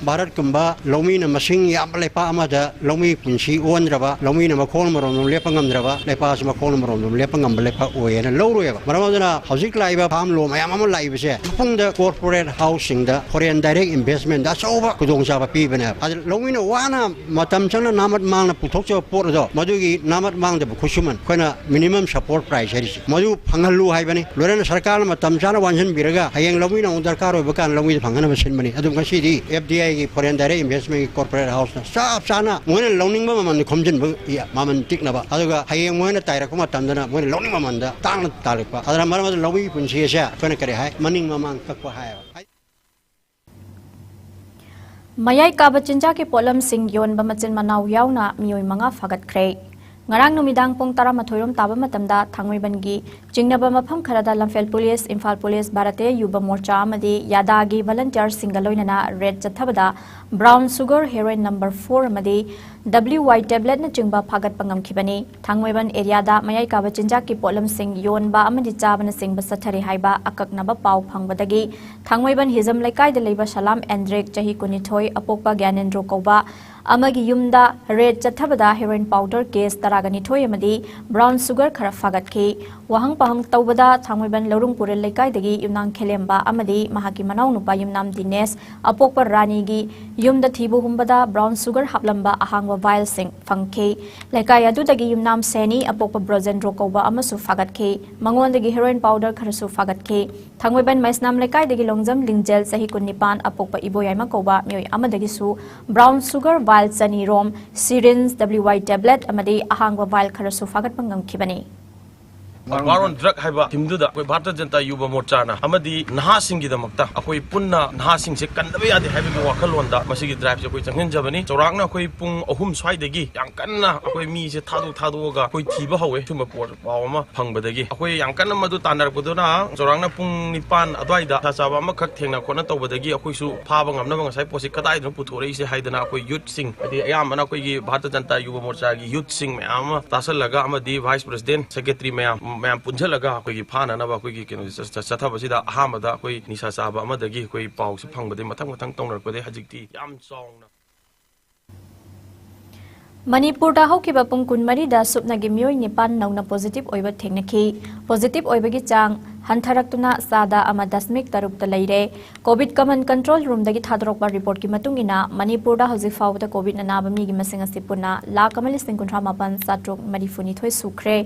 ꯚꯥꯔꯠꯀꯨꯝꯕ ꯂꯧꯃꯤꯅ ꯃꯁꯤꯡ ꯌꯥꯝꯕ ꯂꯩꯄꯥꯛ ꯑꯃꯗ ꯂꯧꯃꯤ ꯄꯨꯟꯁꯤ ꯑꯣꯟꯗ꯭ꯔꯕ, ꯂꯧꯃꯤꯅ ꯃꯈꯣꯡ ꯃꯔꯣꯝꯗꯣꯝ ꯂꯦꯞꯄ ꯉꯝꯗ꯭ꯔꯕ ꯂꯩꯄꯥꯛ ꯑꯁꯤ ꯃꯈꯣꯡ ꯃꯔꯣꯝꯗꯣꯝ ꯂꯦꯞꯄ ꯉꯝꯕ ꯂꯩꯄꯥꯛ ꯑꯣꯏꯌꯦꯅ ꯂꯧꯔꯣꯏꯕ꯫ ꯃꯔꯝ ꯑꯗꯨꯅ ꯍꯧꯖꯤꯛ ꯂꯥꯛꯏꯕ farm law ꯃꯌꯥꯝ ꯑꯃ ꯂꯥꯛꯏꯕꯁꯦ ꯃꯄꯨꯡꯗ corporate houseꯁꯤꯡꯗ foreign direct investmentꯗ ꯑꯆꯧꯕ ꯈꯨꯗꯣꯡꯆꯥꯕ ꯄꯤꯕꯅꯦꯕ꯫ ꯑꯗ ꯂꯧꯃꯤꯅ ꯋꯥꯅ ꯃꯇꯝ ꯆꯪꯅ ꯅꯥꯃꯠ ꯃꯥꯡꯅ ꯄꯨꯊꯣꯛꯆꯕ ꯄꯣꯠ ꯑꯗꯣ ꯃꯗꯨꯒꯤ ꯅꯥꯃꯠ ꯃꯥꯡꯗꯕ ꯈꯨꯠꯁꯨꯃꯟ ꯑꯩꯈꯣꯏꯅ minimum support price ꯍꯥꯏꯔꯤꯁꯦ ꯃꯗꯨ ꯐꯪꯍꯜꯂꯨ ꯍꯥꯏꯕꯅꯤ꯫ ꯂꯣꯏꯅꯅ ꯁꯔꯀꯥꯔꯅ ꯃꯇꯝ ꯆꯥꯅ ꯋꯥꯟꯁꯤꯟꯕꯤꯔꯒ ꯍꯌꯦꯡ ꯂꯧꯃꯤꯅ ꯑꯃꯨꯛ ꯗꯔꯀꯥꯔ ꯑꯣꯏꯕ ꯀꯥꯟꯗ ꯂꯧꯃꯤꯗ ꯐꯪꯍꯟꯅꯕ ꯁꯤꯟꯕꯅꯤ꯫ ꯑꯗꯨ ꯉꯁꯤꯗꯤ FDIꯒꯤ foreign direct investmentꯀꯤ corporate houseꯅ ꯆꯞ ꯆꯥꯅ ꯃꯣꯏꯅ ꯂꯧꯅꯤꯡꯕ ꯃꯃꯜꯗ ꯈꯣꯝꯖꯤꯟꯕ ꯃꯃꯜ ꯇꯤꯛꯅꯕ, ꯑꯗꯨꯒ ꯍꯌꯦꯡ ꯃꯣꯏꯅ ꯇꯥꯏꯔꯛꯄ ꯃꯇꯝꯗꯅ ꯃꯣꯏꯅ ꯂꯧꯅꯤꯡꯕ ꯃꯃꯜꯗ ꯇꯥꯡꯅ ꯇꯥꯜꯂꯛꯄ꯫ ꯑꯗꯨꯅ ꯃꯔꯝ ꯑꯗꯨꯅ ꯂꯧꯃꯤ ꯄꯨꯟꯁꯤ ꯑꯁꯦ ꯑꯩꯈꯣꯏꯅ ꯀꯔꯤ ꯍꯥꯏ, ꯃꯅꯤꯡ ꯃꯃꯥꯡ ꯀꯛꯄ ꯍꯥꯏꯌꯦꯕ꯫ ꯃꯌꯥꯏ ꯀꯥꯕ ꯆꯤꯟꯖꯥꯛꯀꯤ ꯄꯣꯠꯂꯝꯁꯤꯡ ꯌꯣꯟꯕ ꯃꯆꯤꯟ ꯃꯅꯥꯎ ꯌꯥꯎꯅ ꯃꯤꯑꯣꯏ ꯃꯉꯥ ꯐꯥꯒꯠꯈ꯭ꯔꯦ꯫ ꯉꯔꯥꯡ ꯅꯨꯃꯤꯗꯥꯡ ꯄꯨꯡ ꯇꯔꯥꯃꯥꯊꯣꯏ ꯔꯣꯝ ꯇꯥꯕ ꯃꯇꯝꯗ ꯊꯥꯡꯃꯩꯕꯟꯒꯤ ꯆꯤꯡꯅꯕ ꯃꯐꯝ ꯈꯔꯗ ꯂꯝꯐꯦꯜ ꯄꯨꯂꯤꯁ, ꯏꯝꯐꯥꯜ ꯄꯨꯂꯤꯁ, ꯚꯥꯔꯇꯤꯌ ꯌꯨꯕ ꯃꯣꯔꯆꯥ ꯑꯃꯗꯤ ꯌꯥꯗꯥꯒꯤ volunteerꯁꯤꯡꯒ ꯂꯣꯏꯅꯅ raid ꯆꯠꯊꯕꯗ brown sugar heroin number four ꯑꯃꯗꯤ WY tabletꯅꯆꯤꯡꯕ ꯐꯥꯒꯠꯄ ꯉꯝꯈꯤꯕꯅꯤ꯫ ꯊꯥꯡꯃꯩꯕꯟ areaꯗ ꯃꯌꯥꯏ ꯀꯥꯕ ꯆꯤꯟꯖꯥꯛꯀꯤ ꯄꯣꯠꯂꯝꯁꯤꯡ ꯌꯣꯟꯕ ꯑꯃꯗꯤ ꯆꯥꯕꯅꯆꯤꯡꯕ ꯆꯠꯊꯔꯤ ꯍꯥꯏꯕ ꯑꯀꯛꯅꯕ ꯄꯥꯎ ꯐꯪꯕꯗꯒꯤ ꯊꯥꯡꯃꯩꯕꯟ ꯍꯤꯖꯝ ꯂꯩꯀꯥꯏꯗ ꯂꯩꯕ ꯁꯂꯥꯝ ꯑꯦꯟꯗ꯭ꯔꯦꯛ, ꯆꯍꯤ ꯀꯨꯟꯅꯤꯊꯣꯏ, ꯑꯄꯣꯛꯄ ꯒ꯭ꯌꯥꯅꯦꯟꯗ꯭ꯔꯣ ꯀꯧꯕ ꯑꯃꯒꯤ ꯌꯨꯝꯗ raid ꯆꯠꯊꯕꯗ heroin powder case ꯇꯔꯥꯒ ꯅꯤꯊꯣꯏ ꯑꯃꯗꯤ brown sugar ꯈꯔ ꯐꯥꯒꯠꯈꯤ꯫ ꯋꯥꯍꯪ ꯄꯥꯎꯍꯪ ꯇꯧꯕꯗ ꯊꯥꯡꯃꯩꯕꯟ ꯂꯧꯔꯨꯡ ꯄꯨꯔꯦꯜ ꯂꯩꯀꯥꯏꯗꯒꯤ ꯌꯨꯝꯅꯥꯝ ꯈꯦꯂꯦꯝꯕ ꯑꯃꯗꯤ ꯃꯍꯥꯛꯀꯤ ꯃꯅꯥꯎꯅꯨꯄꯥ ꯌꯨꯝꯅꯥꯝ ꯗꯤꯅꯦꯁ, ꯑꯄꯣꯛꯄ ꯔꯥꯅꯤꯒꯤ ꯌꯨꯝꯗ ꯊꯤꯕ ꯍꯨꯝꯕꯗ brown sugar ꯍꯥꯞꯂꯝꯕ ꯑꯍꯥꯡꯕ vialꯁꯤꯡ ꯐꯪꯈꯤ꯫ ꯂꯩꯀꯥꯏ ꯑꯗꯨꯗꯒꯤ ꯌꯨꯝꯅꯥꯝ ꯁꯦꯅꯤ, ꯑꯄꯣꯛꯄ ꯕ꯭ꯔꯣꯖꯦꯟꯗ꯭ꯔꯣ ꯀꯧꯕ ꯑꯃꯁꯨ ꯐꯥꯒꯠꯈꯤ꯫ ꯃꯉꯣꯟꯗꯒꯤ heroin powder ꯈꯔꯁꯨ ꯐꯥꯒꯠꯈꯤ꯫ ꯊꯥꯡꯃꯩꯕꯟ ꯃꯩꯁꯅꯥꯝ ꯂꯩꯀꯥꯏꯗꯒꯤ ꯂꯣꯡꯖꯝ ꯂꯤꯡꯖꯦꯜ, ꯆꯍꯤ ꯀꯨꯟꯅꯤꯄꯥꯟ, ꯑꯄꯣꯛꯄ ꯏꯕꯣꯌꯥꯏꯃ ꯀꯧꯕ ꯃꯤꯑꯣꯏ ꯑꯃꯗꯒꯤꯁꯨ brown sugar vial ꯆꯅꯤ ꯔꯣꯝ, syringe, WY tablet ꯑꯃꯗꯤ ꯑꯍꯥꯡꯕ vial ꯈꯔꯁꯨ ꯐꯥꯒꯠꯄ ꯉꯝꯈꯤꯕꯅꯤ꯫ War on Drug ꯍꯥꯏꯕ ꯊꯤꯝꯗꯨꯗ ꯑꯩꯈꯣꯏ ꯚꯥꯔꯇ ꯖꯅꯇꯥ ꯌꯨꯕ ꯃꯣꯔꯆꯥꯅ ꯑꯃꯗꯤ ꯅꯍꯥꯁꯤꯡꯒꯤꯗꯃꯛꯇ ꯑꯩꯈꯣꯏ ꯄꯨꯟꯅ ꯅꯍꯥꯁꯤꯡꯁꯦ ꯀꯟꯗꯕ ꯌꯥꯗꯦ ꯍꯥꯏꯕꯒꯤ ꯋꯥꯈꯜꯂꯣꯟꯗ ꯃꯁꯤꯒꯤ ꯗ꯭ꯔꯥꯏꯚꯁꯦ ꯑꯩꯈꯣꯏ ꯆꯪꯁꯤꯟꯖꯕꯅꯤ꯫ ꯆꯥꯎꯔꯥꯛꯅ ꯑꯩꯈꯣꯏ ꯄꯨꯡ ꯑꯍꯨꯝ ꯁ꯭ꯋꯥꯏꯗꯒꯤ ꯌꯥꯝ ꯀꯟꯅ ꯑꯩꯈꯣꯏ ꯃꯤꯁꯦ ꯊꯥꯗꯣꯛ ꯊꯥꯗꯣꯛꯑꯒ ꯑꯩꯈꯣꯏ ꯊꯤꯕ ꯍꯧꯋꯦ꯫ ꯁꯨꯝꯕ ꯄꯣꯠ ꯄꯥꯎ ꯑꯃ ꯐꯪꯕꯗꯒꯤ ꯑꯩꯈꯣꯏ ꯌꯥꯝ ꯀꯟꯅ ꯃꯗꯨ ꯇꯥꯟꯅꯔꯛꯄꯗꯨꯅ ꯆꯥꯎꯔꯥꯛꯅ ꯄꯨꯡ ꯅꯤꯄꯥꯟ ꯑꯗꯨꯋꯥꯏꯗ ꯅꯤꯁꯥ ꯆꯥꯕ ꯑꯃꯈꯛ ꯊꯦꯡꯅ ꯈꯣꯠꯅ ꯇꯧꯕꯗꯒꯤ ꯑꯩꯈꯣꯏꯁꯨ ꯐꯥꯕ ꯉꯝꯅꯕ ꯉꯁꯥꯏ ꯄꯣꯠꯁꯤ ꯀꯗꯥꯏꯗꯅꯣ ꯄꯨꯊꯣꯔꯛꯏꯁꯦ ꯍꯥꯏꯗꯅ ꯑꯩꯈꯣꯏ ꯌꯨꯠꯁꯤꯡ, ꯍꯥꯏꯗꯤ ꯑꯌꯥꯝꯕꯅ ꯑꯩꯈꯣꯏꯒꯤ ꯚꯥꯔꯇ ꯖꯅꯇꯥ ꯌꯨꯕ ꯃꯣꯔꯆꯥꯒꯤ ꯌꯨꯠꯁꯤꯡ ꯃꯌꯥꯝ ꯑꯃ ꯇꯥꯁꯜꯂꯒ ꯑꯃꯗꯤ ꯚꯥꯏꯁ ꯄ꯭ꯔꯁꯤꯗꯦꯟꯠ, ꯁꯦꯀ꯭ꯔꯦꯇꯔꯤ ꯃꯌꯥꯝ, ꯃꯌꯥꯝ ꯄꯨꯟꯁꯤꯜꯂꯒ ꯑꯩꯈꯣꯏꯒꯤ ꯐꯥꯅꯅꯕ ꯑꯩꯈꯣꯏꯒꯤ ꯀꯩꯅꯣꯁꯦ ꯆꯠ-, ꯆꯠ-, ꯆꯠꯊꯕꯁꯤꯗ ꯑꯍꯥꯟꯕꯗ ꯑꯩꯈꯣꯏ ꯅꯤꯁꯥ ꯆꯥꯕ ꯑꯃꯗꯒꯤ ꯑꯩꯈꯣꯏ ꯄꯥꯎꯁꯤ ꯐꯪꯕꯗꯒꯤ ꯃꯊꯪ ꯃꯊꯪ ꯇꯧꯅꯔꯛꯄꯗꯒꯤ ꯍꯧꯖꯤꯛꯇꯤ ꯌꯥꯝ ꯆꯥꯎꯅ ꯃꯅꯤꯄꯨꯔꯗ ꯍꯧꯈꯤꯕ ꯄꯨꯡ ꯀꯨꯟꯃꯔꯤꯗ ꯁꯨꯞꯅꯒꯤ ꯃꯤꯑꯣꯏ ꯅꯤꯄꯥꯟ ꯅꯧꯅ ꯄꯣꯖꯤꯇꯤꯚ ꯑꯣꯏꯕ ꯊꯦꯡꯅꯈꯤ꯫ ꯄꯣꯖꯤꯇꯤꯚ ꯑꯣꯏꯕꯒꯤ ꯆꯥꯡ ꯍꯟꯊꯔꯛꯇꯨꯅ ꯆꯥꯗ ꯑꯃ ꯗꯁꯃꯤꯛ ꯇꯔꯨꯛꯇ ꯂꯩꯔꯦ꯫ ꯀꯣꯚꯤꯗ ꯀꯃꯟ ꯀꯟꯇ꯭ꯔꯣꯜ ꯔꯨꯝꯗꯒꯤ ꯊꯥꯗꯣꯔꯛꯄ ꯔꯤꯄꯣꯔꯠꯀꯤ ꯃꯇꯨꯡ ꯏꯟꯅ, ꯃꯅꯤꯄꯨꯔꯗ ꯍꯧꯖꯤꯛ ꯐꯥꯎꯕꯗ ꯀꯣꯚꯤꯗ ꯑꯅꯥꯕ ꯃꯤꯒꯤ ꯃꯁꯤꯡ ꯑꯁꯤ ꯄꯨꯟꯅ ꯂꯥꯈ ꯑꯃ ꯂꯤꯁꯤꯡ ꯀꯨꯟꯊ꯭ꯔꯥ ꯃꯥꯄꯟ ꯆꯥꯇ꯭ꯔꯨꯛ ꯃꯔꯤꯐꯨ ꯅꯤꯊꯣꯏ ꯁꯨꯈ꯭ꯔꯦ꯫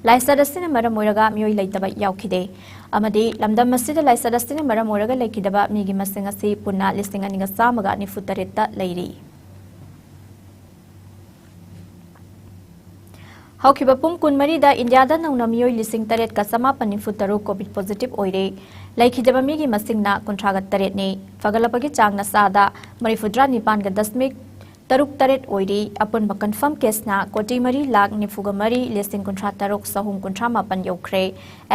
ꯂꯥꯏꯆꯠ ꯑꯁꯤꯅ ꯃꯔꯝ ꯑꯣꯏꯔꯒ ꯃꯤꯑꯣꯏ ꯂꯩꯇꯕ ꯌꯥꯎꯈꯤꯗꯦ꯫ ꯑꯃꯗꯤ ꯂꯝꯗꯝ ꯑꯁꯤꯗ ꯂꯥꯏꯆꯠ ꯑꯁꯤꯅ ꯃꯔꯝ ꯑꯣꯏꯔꯒ ꯂꯩꯈꯤꯗꯕ ꯃꯤꯒꯤ ꯃꯁꯤꯡ ꯑꯁꯤ ꯄꯨꯟꯅ ꯂꯤꯁꯤꯡ ꯑꯅꯤꯒ ꯆꯥꯝꯃꯒ ꯅꯤꯐꯨ ꯇꯔꯦꯠꯇ ꯂꯩꯔꯤ꯫ ꯍꯧꯈꯤꯕ ꯄꯨꯡ ꯀꯨꯟꯃꯔꯤꯗ ꯏꯟꯗꯤꯌꯥꯗ ꯅꯧꯅ ꯃꯤꯑꯣꯏ ꯂꯤꯁꯤꯡ ꯇꯔꯦꯠꯀ ꯆꯃꯥꯄꯟ ꯅꯤꯐꯨ ꯇꯔꯨꯛ ꯀꯣꯚꯤꯗ ꯄꯣꯖꯤꯇꯤꯚ ꯑꯣꯏꯔꯦ꯫ ꯂꯩꯈꯤꯗꯕ ꯃꯤꯒꯤ ꯃꯁꯤꯡꯅ ꯀꯨꯟꯊ꯭ꯔꯥꯒ ꯇꯔꯦꯠꯅꯤ꯫ ꯐꯒꯠꯂꯛꯄꯒꯤ ꯆꯥꯡꯅ ꯆꯥꯗ ꯃꯔꯤꯐꯨꯇꯔꯥ ꯅꯤꯄꯥꯟꯒ ꯗꯁꯃꯤꯛ ꯇꯔꯨꯛ ꯇꯔꯦꯠ ꯑꯣꯏꯔꯤ꯫ ꯑꯄꯨꯟꯕ ꯀꯟꯐꯥꯔꯝ ꯀꯦꯁꯅ ꯀꯣꯇꯤ ꯃꯔꯤ ꯂꯥꯈ ꯅꯤꯐꯨꯒ ꯃꯔꯤ ꯂꯤꯁꯤꯡ ꯀꯨꯟꯊ꯭ꯔꯥ ꯇꯔꯨꯛ ꯆꯍꯨꯝ ꯀꯨꯟꯊ꯭ꯔꯥ ꯃꯥꯄꯟ ꯌꯧꯈ꯭ꯔꯦ꯫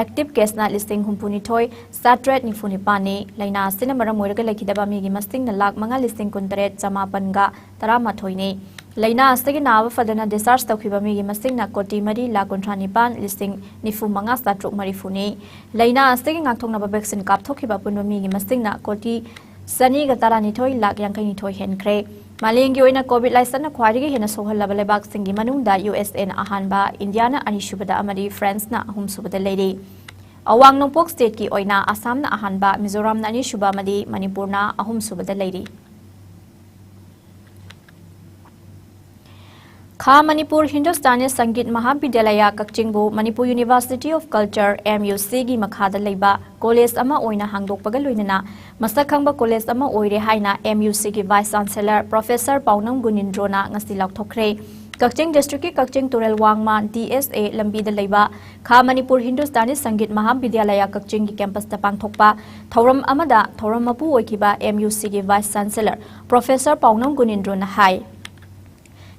ꯑꯦꯛꯇꯤꯚ ꯀꯦꯁꯅ ꯂꯤꯁꯤꯡ ꯍꯨꯝꯐꯨꯅꯤꯊꯣꯏ ꯆꯥꯇ꯭ꯔꯦꯠ ꯅꯤꯐꯨ ꯅꯤꯄꯥꯟꯅꯤ꯫ ꯂꯥꯏꯅꯥ ꯑꯁꯤꯅ ꯃꯔꯝ ꯑꯣꯏꯔꯒ ꯂꯩꯈꯤꯗꯕ ꯃꯤꯒꯤ ꯃꯁꯤꯡꯅ ꯂꯥꯈ ꯃꯉꯥ ꯂꯤꯁꯤꯡ ꯀꯨꯟꯇꯔꯦꯠ ꯆꯃꯥꯄꯟꯒ ꯇꯔꯥꯃꯥꯊꯣꯏꯅꯤ꯫ ꯂꯥꯏꯅꯥ ꯑꯁꯤꯗꯒꯤ ꯅꯥꯕ ꯐꯗꯅ discharge ꯇꯧꯈꯤꯕ ꯃꯤꯒꯤ ꯃꯁꯤꯡꯅ ꯀꯣꯇꯤ ꯃꯔꯤ ꯂꯥꯈ ꯀꯨꯟꯊ꯭ꯔꯥ ꯅꯤꯄꯥꯟ ꯂꯤꯁꯤꯡ ꯅꯤꯐꯨ ꯃꯉꯥ ꯆꯥꯇ꯭ꯔꯨꯛ ꯃꯔꯤꯐꯨꯅꯤ꯫ ꯂꯥꯏꯅꯥ ꯑꯁꯤꯗꯒꯤ ꯉꯥꯛꯊꯣꯛꯅꯕ vaccine ꯀꯥꯞꯊꯣꯛꯈꯤꯕ ꯑꯄꯨꯟꯕ ꯃꯤꯒꯤ ꯃꯁꯤꯡꯅ ꯀꯣꯇꯤ ꯆꯅꯤꯒ ꯇꯔꯥꯅꯤꯊꯣꯏ ꯂꯥꯈ ꯌꯥꯡꯈꯩꯅꯤꯊꯣꯏ ꯍꯦꯟꯈ꯭ꯔꯦ꯫ ꯃꯥꯂꯦꯝꯒꯤ ꯑꯣꯏꯅ ꯀꯣꯚꯤꯗ ꯂꯥꯏꯆꯠꯅ ꯈ꯭ꯋꯥꯏꯗꯒꯤ ꯍꯦꯟꯅ ꯁꯣꯛꯍꯜꯂꯕ ꯂꯩꯕꯥꯛꯁꯤꯡꯒꯤ ꯃꯅꯨꯡꯗ ꯌꯨ ꯑꯦꯁ ꯑꯦꯅ ꯑꯍꯥꯟꯕ, ꯏꯟꯗꯤꯌꯥꯅ ꯑꯅꯤꯁꯨꯕꯗ ꯑꯃꯗꯤ ꯐ꯭ꯔꯥꯟꯁꯅ ꯑꯍꯨꯝꯁꯨꯕꯗ ꯂꯩꯔꯤ꯫ ꯑꯋꯥꯡ ꯅꯣꯡꯄꯣꯛ ꯁ꯭ꯇꯦꯠꯀꯤ ꯑꯣꯏꯅ ꯑꯁꯥꯝꯅ ꯑꯍꯥꯟꯕ, ꯃꯤꯖꯣꯔꯥꯝꯅ ꯑꯅꯤꯁꯨꯕ ꯑꯃꯗꯤ ꯃꯅꯤꯄꯨꯔꯅ ꯑꯍꯨꯝꯁꯨꯕꯗ ꯂꯩꯔꯤ꯫ ꯈꯥ ꯃꯅꯤꯄꯨꯔ ꯍꯤꯟꯗꯨꯁꯇꯥꯅꯤ ꯁꯪꯒꯤꯠ ꯃꯍꯥꯕꯤꯗ꯭ꯌꯥꯂꯌꯥ ꯀꯛꯆꯤꯡꯕꯨ Manipur University of Culture, M U C ꯒꯤ ꯃꯈꯥꯗ ꯂꯩꯕ ꯀꯣꯂꯦꯖ ꯑꯃ ꯑꯣꯏꯅ ꯍꯥꯡꯗꯣꯛꯄꯒ ꯂꯣꯏꯅꯅ ꯃꯁꯛ ꯈꯪꯕ ꯀꯣꯂꯦꯖ ꯑꯃ ꯑꯣꯏꯔꯦ ꯍꯥꯏꯅ M U C ꯒꯤ Vice Chancellor Professor ꯄꯥꯎꯅꯝ ꯒꯨꯅꯤꯟꯗ꯭ꯔꯣꯅ ꯉꯁꯤ ꯂꯥꯎꯊꯣꯛꯈ꯭ꯔꯦ꯫ ꯀꯛꯆꯤꯡ ꯗꯤꯁꯇ꯭ꯔꯤꯛꯀꯤ ꯀꯛꯆꯤꯡ ꯇꯨꯔꯦꯜ ꯋꯥꯡꯃ ꯗꯤ ꯑꯦꯁ ꯑꯦ ꯂꯝꯕꯤꯗ ꯂꯩꯕ ꯈꯥ ꯃꯅꯤꯄꯨꯔ ꯍꯤꯟꯗꯨꯁꯇꯥꯅꯤ ꯁꯪꯒꯤꯠ ꯃꯍꯥꯕꯤꯗ꯭ꯌꯥꯂꯌꯥ ꯀꯛꯆꯤꯡꯒꯤ ꯀꯦꯝꯄꯁꯇ ꯄꯥꯡꯊꯣꯛꯄ ꯊꯧꯔꯝ ꯑꯃꯗ ꯊꯧꯔꯝ ꯃꯄꯨ ꯑꯣꯏꯈꯤꯕ ꯑꯦꯝ ꯌꯨ ꯁꯤꯒꯤ ꯚꯥꯏꯁ ꯆꯥꯟꯁꯦꯂꯔ ꯄ꯭ꯔꯣꯐꯦꯁꯔ ꯄꯥꯎꯅꯝ ꯒꯨꯅꯤꯟꯗ꯭ꯔꯣꯅ ꯍꯥꯏ꯫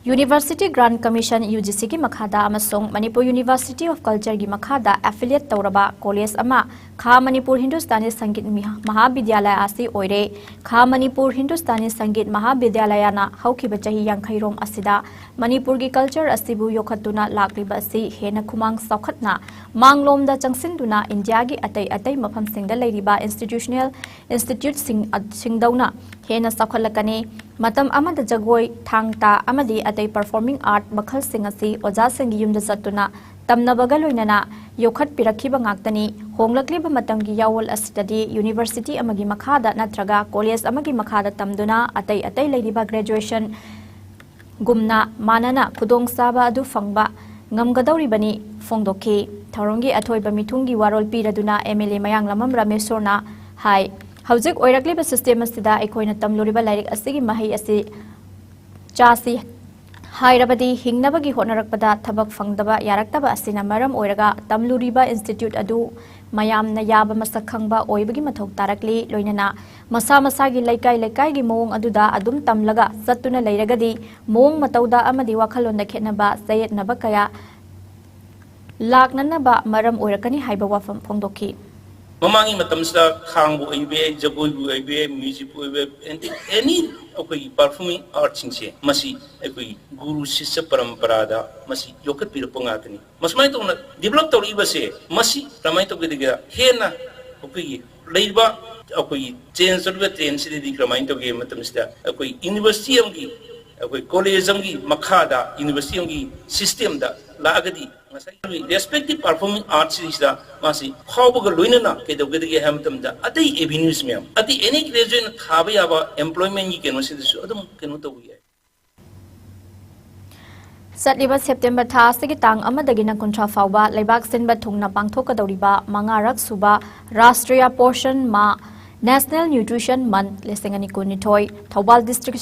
University Grant Commission, U G ꯁꯤꯒꯤ ꯃꯈꯥꯗ ꯑꯃꯁꯨꯡ ꯃꯅꯤꯄꯨꯔ University of Cultureꯒꯤ ꯃꯈꯥꯗ affiliate ꯇꯧꯔꯕ ꯀꯣꯂꯦꯖ ꯑꯃ ꯈꯥ ꯃꯅꯤꯄꯨꯔ ꯍꯤꯟꯗꯨꯁꯇꯥꯅꯤ ꯁꯪꯒꯤꯠ ꯃꯤꯍ-, ꯃꯍꯥꯕꯤꯗ꯭ꯌꯥꯂꯌꯥ ꯑꯁꯤ ꯑꯣꯏꯔꯦ꯫ ꯈꯥ ꯃꯅꯤꯄꯨꯔ ꯍꯤꯟꯗꯨꯁꯇꯥꯅꯤ ꯁꯪꯒꯤꯠ ꯃꯍꯥꯕꯤꯗ꯭ꯌꯥꯂꯌꯥꯅ ꯍꯧꯈꯤꯕ ꯆꯍꯤ ꯌꯥꯡꯈꯩꯔꯣꯝ ꯑꯁꯤꯗ ꯃꯅꯤꯄꯨꯔꯒꯤ culture ꯑꯁꯤꯕꯨ ꯌꯣꯛꯈꯠꯇꯨꯅ ꯂꯥꯛꯂꯤꯕ ꯑꯁꯤ ꯍꯦꯟꯅ ꯈꯨꯃꯥꯡ ꯆꯥꯎꯈꯠꯅ ꯃꯥꯡꯂꯣꯝꯗ ꯆꯪꯁꯤꯟꯗꯨꯅ ꯏꯟꯗꯤꯌꯥꯒꯤ ꯑꯇꯩ ꯑꯇꯩ ꯃꯐꯝꯁꯤꯡꯗ ꯂꯩꯔꯤꯕ institutional instituteꯁꯤꯡ ꯑ-, ꯁꯤꯡꯗꯧꯅ ꯍꯦꯟꯅ ꯆꯥꯎꯈꯠꯂꯛꯀꯅꯤ꯫ ꯃꯇꯝ ꯑꯃꯗ ꯖꯒꯣꯏ, ꯊꯥꯡ ꯇꯥ ꯑꯃꯗꯤ ꯑꯇꯩ performing art ꯃꯈꯜꯁꯤꯡ ꯑꯁꯤ ꯑꯣꯖꯥꯁꯤꯡꯒꯤ ꯌꯨꯝꯗ ꯆꯠꯇꯨꯅ ꯇꯝꯅꯕꯒ ꯂꯣꯏꯅꯅ ꯌꯣꯛꯈꯠꯄꯤꯔꯛꯈꯤꯕ ꯉꯥꯛꯇꯅꯤ꯫ ꯍꯣꯡꯂꯛꯂꯤꯕ ꯃꯇꯝꯒꯤ ꯌꯥꯑꯣꯜ ꯑꯁꯤꯗꯗꯤ university ꯑꯃꯒꯤ ꯃꯈꯥꯗ ꯅꯠꯇ꯭ꯔꯒ ꯀꯣꯂꯦꯖ ꯑꯃꯒꯤ ꯃꯈꯥꯗ ꯇꯝꯗꯨꯅ ꯑꯇꯩ ꯑꯇꯩ ꯂꯩꯔꯤꯕ graduation ꯒꯨꯝꯅ ꯃꯥꯟꯅꯅ ꯈꯨꯗꯣꯡꯆꯥꯕ ꯑꯗꯨ ꯐꯪꯕ ꯉꯝꯒꯗꯧꯔꯤꯕꯅꯤ ꯐꯣꯡꯗꯣꯛꯈꯤ꯫ ꯊꯧꯔꯝꯒꯤ ꯑꯊꯣꯏꯕ ꯃꯤꯊꯨꯡꯒꯤ ꯋꯥꯔꯣꯜ ꯄꯤꯔꯗꯨꯅ ꯑꯦꯝ ꯑꯦꯜ ꯑꯦ ꯃꯌꯥꯡꯂꯝꯕꯝ ꯔꯥꯃꯦꯁꯣꯔꯅ ꯍꯥꯏ, ꯍꯧꯖꯤꯛ ꯑꯣꯏꯔꯛꯂꯤꯕ system ꯑꯁꯤꯗ ꯑꯩꯈꯣꯏꯅ ꯇꯝꯂꯨꯔꯤꯕ ꯂꯥꯏꯔꯤꯛ ꯑꯁꯤꯒꯤ ꯃꯍꯩ ꯑꯁꯤ ꯆꯥꯁꯤ ꯍꯥꯏꯔꯕꯗꯤ ꯍꯤꯡꯅꯕꯒꯤ ꯍꯣꯠꯅꯔꯛꯄꯗ ꯊꯕꯛ ꯐꯪꯗꯕ ꯌꯥꯔꯛꯇꯕ ꯑꯁꯤꯅ ꯃꯔꯝ ꯑꯣꯏꯔꯒ ꯇꯝꯂꯨꯔꯤꯕ institute ꯑꯗꯨ ꯃꯌꯥꯝꯅ ꯌꯥꯕ ꯃꯁꯛ ꯈꯪꯕ ꯑꯣꯏꯕꯒꯤ ꯃꯊꯧ ꯇꯥꯔꯛꯂꯤ꯫ ꯂꯣꯏꯅꯅ ꯃꯁꯥ ꯃꯁꯥꯒꯤ ꯂꯩꯀꯥꯏ ꯂꯩꯀꯥꯏꯒꯤ ꯃꯑꯣꯡ ꯑꯗꯨꯗ ꯑꯗꯨꯝ ꯇꯝꯂꯒ ꯆꯠꯇꯨꯅ ꯂꯩꯔꯒꯗꯤ ꯃꯑꯣꯡ ꯃꯇꯧꯗ ꯑꯃꯗꯤ ꯋꯥꯈꯜꯂꯣꯟꯗ ꯈꯦꯠꯅꯕ ꯆꯌꯦꯠꯅꯕ ꯀꯌꯥ ꯂꯥꯛꯅꯅꯕ ꯃꯔꯝ ꯑꯣꯏꯔꯛꯀꯅꯤ ꯍꯥꯏꯕ ꯋꯥꯐꯝ ꯐꯣꯡꯗꯣꯛꯈꯤ꯫ ꯃꯃꯥꯡꯒꯤ ꯃꯇꯝꯁꯤꯗ ꯈꯥꯡꯕꯨ ꯑꯣꯏꯕ ꯌꯥꯏ, ꯖꯒꯣꯏꯕꯨ ꯑꯣꯏꯕ ꯌꯥꯏ, music ꯑꯣꯏꯕ ꯌꯥꯏ, any ꯑꯩꯈꯣꯏꯒꯤ performing artꯁꯤꯡꯁꯦ ꯃꯁꯤ ꯑꯩꯈꯣꯏꯒꯤ ꯒꯨꯔꯨ ꯁꯤꯁ꯭ꯌ ꯄꯔꯝꯄꯔꯥꯗ ꯃꯁꯤ ꯌꯣꯛꯈꯠꯄꯤꯔꯛꯄ ꯉꯥꯛꯇꯅꯤ꯫ ꯃꯁꯨꯃꯥꯏꯅ ꯇꯧꯅ develop ꯇꯧꯔꯛꯏꯕꯁꯦ ꯃꯁꯤ ꯀꯃꯥꯏꯅ ꯇꯧꯒꯗꯒꯦ? ꯍꯦꯟꯅ ꯑꯩꯈꯣꯏꯒꯤ ꯂꯩꯔꯤꯕ ꯑꯩꯈꯣꯏꯒꯤ change ꯇꯧꯔꯤꯕ trendꯁꯤꯗꯗꯤ ꯀꯔꯝꯍꯥꯏꯅ ꯇꯧꯒꯦ ꯍꯥꯏꯕ ꯃꯇꯝꯁꯤꯗ ꯑꯩꯈꯣꯏ university ꯑꯃꯒꯤ, ꯑꯩꯈꯣꯏ college ꯑꯃꯒꯤ ꯃꯈꯥꯗ university ꯑꯃꯒꯤ systemꯗ ꯂꯥꯛꯑꯒꯗꯤ ꯉꯁꯥꯏꯒꯤ respective performing artꯁꯤꯡꯁꯤꯗ ꯃꯥꯁꯤ ꯐꯥꯎꯕꯒ ꯂꯣꯏꯅꯅ ꯀꯩꯗꯧꯒꯗꯒꯦ ꯍꯥꯏꯕ ꯃꯇꯝꯗ ꯑꯇꯩ avenues ꯃꯌꯥꯝ, ꯑꯇꯩ any graduateꯅ ꯊꯥꯕ ꯌꯥꯕ employmentꯀꯤ ꯀꯩꯅꯣꯁꯤꯗꯁꯨ ꯑꯗꯨꯝ ꯀꯩꯅꯣ ꯇꯧꯕ ꯌꯥꯏ꯫ ꯆꯠꯂꯤꯕ ꯁꯦꯞꯇꯦꯝꯕꯔ ꯊꯥ ꯑꯁꯤꯒꯤ ꯇꯥꯡ ꯑꯃꯗꯒꯤꯅ ꯀꯨꯟꯊ꯭ꯔꯥ ꯐꯥꯎꯕ ꯂꯩꯕꯥꯛ ꯁꯤꯟꯕ ꯊꯨꯡꯅ ꯄꯥꯡꯊꯣꯛꯀꯗꯧꯔꯤꯕ ꯃꯉꯥꯔꯛ ꯁꯨꯕ ꯔꯥꯁꯇ꯭ꯔꯤꯌꯥ ꯄꯣꯁꯟ ꯃꯥ National Nutrition Month ꯂꯤꯁꯤꯡ ꯑꯅꯤ ꯀꯨꯟꯅꯤꯊꯣꯏ, Thoubal district,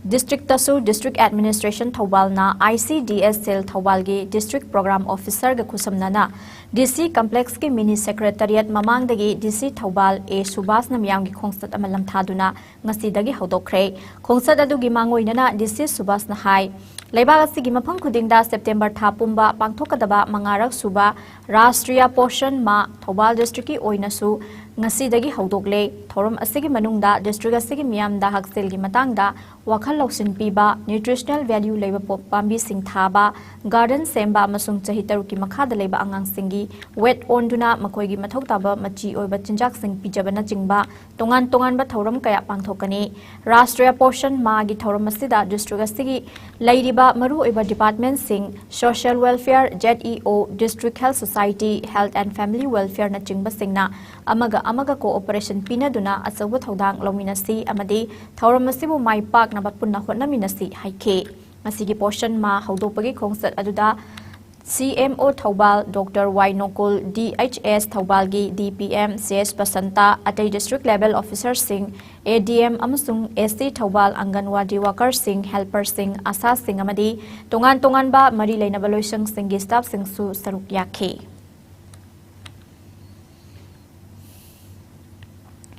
districtꯇꯁꯨ District Administration ꯊꯧꯕꯥꯜꯅ I C D S cell ꯊꯧꯕꯥꯜꯒꯤ District Program Officerꯒ ꯈꯨꯠꯁꯝꯅꯅ D C Complexꯀꯤ Mini Secretariat ꯃꯃꯥꯡꯗꯒꯤ D C ꯊꯧꯕꯥꯜ A ꯁꯨꯕꯥꯁꯅ ꯃꯤꯌꯥꯝꯒꯤ ꯈꯣꯡꯆꯠ ꯑꯃ ꯂꯝꯊꯥꯗꯨꯅ ꯉꯁꯤꯗꯒꯤ ꯍꯧꯗꯣꯛꯈ꯭ꯔꯦ꯫ ꯈꯣꯡꯆꯠ ꯑꯗꯨꯒꯤ ꯃꯥꯡꯑꯣꯏꯅꯅ D C ꯁꯨꯕꯥꯁꯅ ꯍꯥꯏ, ꯂꯩꯕꯥꯛ ꯑꯁꯤꯒꯤ ꯃꯐꯝ ꯈꯨꯗꯤꯡꯗ September ꯊꯥ ꯄꯨꯝꯕ ꯄꯥꯡꯊꯣꯛꯀꯗꯕ ꯃꯉꯥꯔꯛ ꯁꯨꯕ ꯔꯥꯁꯇ꯭ꯔꯤꯌꯥ ꯄꯣꯁꯟ ꯃꯥ ꯊꯧꯕꯥꯜ districtꯀꯤ ꯑꯣꯏꯅꯁꯨ ꯉꯁꯤꯗꯒꯤ ꯍꯧꯗꯣꯛꯂꯦ꯫ ꯊꯧꯔꯝ ꯑꯁꯤꯒꯤ ꯃꯅꯨꯡꯗ district ꯑꯁꯤꯒꯤ ꯃꯤꯌꯥꯝꯗ ꯍꯛꯁꯦꯜꯒꯤ ꯃꯇꯥꯡꯗ ꯋꯥꯈꯜ ꯂꯧꯁꯤꯡ ꯄꯤꯕ, nutritional value ꯂꯩꯕ ꯄꯣ-, ꯄꯥꯝꯕꯤꯁꯤꯡ ꯊꯥꯕ, garden ꯁꯦꯝꯕ ꯑꯃꯁꯨꯡ ꯆꯍꯤ ꯇꯔꯨꯛꯀꯤ ꯃꯈꯥꯗ ꯂꯩꯕ ꯑꯉꯥꯡꯁꯤꯡꯒꯤ weight ꯑꯣꯟꯗꯨꯅ ꯃꯈꯣꯏꯒꯤ ꯃꯊꯧ ꯇꯥꯕ ꯃꯆꯤ ꯑꯣꯏꯕ ꯆꯤꯟꯖꯥꯛꯁꯤꯡ ꯄꯤꯖꯕꯅꯆꯤꯡꯕ ꯇꯣꯉꯥꯟ ꯇꯣꯉꯥꯟꯕ ꯊꯧꯔꯝ ꯀꯌꯥ ꯄꯥꯡꯊꯣꯛꯀꯅꯤ꯫ ꯔꯥꯁꯇ꯭ꯔꯤꯌꯥ ꯄꯣꯁꯟ ꯃꯥꯒꯤ ꯊꯧꯔꯝ ꯑꯁꯤꯗ district ꯑꯁꯤꯒꯤ ꯂꯩꯔꯤꯕ ꯃꯔꯨꯑꯣꯏꯕ departmentꯁꯤꯡ, Social Welfare, Z E O, District Health Society, Health and Family Welfareꯅꯆꯤꯡꯕꯁꯤꯡꯅ ꯑꯃꯒ ꯑꯃꯒ cooperation ꯄꯤꯅꯗꯨꯅ ꯑꯆꯧꯕ ꯊꯧꯗꯥꯡ ꯂꯧꯃꯤꯟꯅꯁꯤ ꯑꯃꯗꯤ ꯊꯧꯔꯝ ꯑꯁꯤꯕꯨ ꯃꯥꯏ ꯄꯥꯛꯅꯕ ꯄꯨꯟꯅ ꯍꯣꯠꯅꯃꯤꯟꯅꯁꯤ ꯍꯥꯏꯈꯤ꯫ ꯃꯁꯤꯒꯤ ꯄꯣꯁꯟ ꯃꯥ ꯍꯧꯗꯣꯛꯄꯒꯤ ꯈꯣꯡꯆꯠ ꯑꯗꯨꯗ C M O Thoubal Doctor Y ꯅꯣꯀꯨꯜ, D H S ꯊꯧꯕꯥꯜꯒꯤ D P M C S Basanta, ꯑꯇꯩ district level officerꯁꯤꯡ, A D M ꯑꯃꯁꯨꯡ S T ꯊꯧꯕꯥꯜ ꯑꯪꯒꯟꯋꯥꯗꯤ workerꯁꯤꯡ, helperꯁꯤꯡ, ꯑꯁꯥꯁꯤꯡ ꯑꯃꯗꯤ ꯇꯣꯉꯥꯟ ꯇꯣꯉꯥꯟꯕ ꯃꯔꯤ ꯂꯩꯅꯕ ꯂꯣꯏꯁꯪꯁꯤꯡꯒꯤ staffꯁꯤꯡꯁꯨ ꯁꯔꯨꯛ ꯌꯥꯈꯤ꯫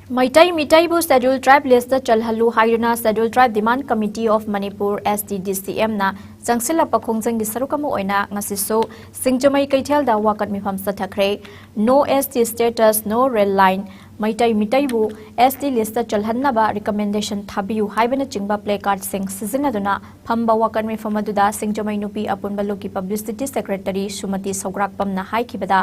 ꯃꯩꯇꯩ ꯃꯤꯇꯩꯕꯨ Scheduled Tribe listꯇ ꯆꯜꯍꯜꯂꯨ ꯍꯥꯏꯗꯨꯅ Scheduled Tribe Demand Committee of Manipur, S T D C Mꯅ ꯆꯪꯁꯤꯜꯂꯛꯄ ꯈꯣꯡꯖꯪꯒꯤ ꯁꯔꯨꯛ ꯑꯃ ꯑꯣꯏꯅ ꯉꯁꯤꯁꯨ ꯁꯤꯡꯖꯃꯩ ꯀꯩꯊꯦꯜꯗ ꯋꯥꯀꯠ ꯃꯤꯐꯝ ꯆꯠꯊꯈ꯭ꯔꯦ꯫ No S T status, no rail line, Meitei ꯃꯤꯇꯩꯕꯨ S T listꯇ ꯆꯜꯍꯟꯅꯕ recommendation ꯊꯥꯕꯤꯌꯨ ꯍꯥꯏꯕꯅꯆꯤꯡꯕ placardꯁꯤꯡ ꯁꯤꯖꯤꯟꯅꯗꯨꯅ ꯐꯝꯕ ꯋꯥꯀꯠ ꯃꯤꯐꯝ ꯑꯗꯨꯗ ꯁꯤꯡꯖꯃꯩ ꯅꯨꯄꯤ ꯑꯄꯨꯟꯕ ꯂꯨꯞꯀꯤ publicity secretary ꯁꯨꯃꯇꯤ ꯁꯧꯒ꯭ꯔꯥꯛꯄꯝꯅ ꯍꯥꯏꯈꯤꯕꯗ,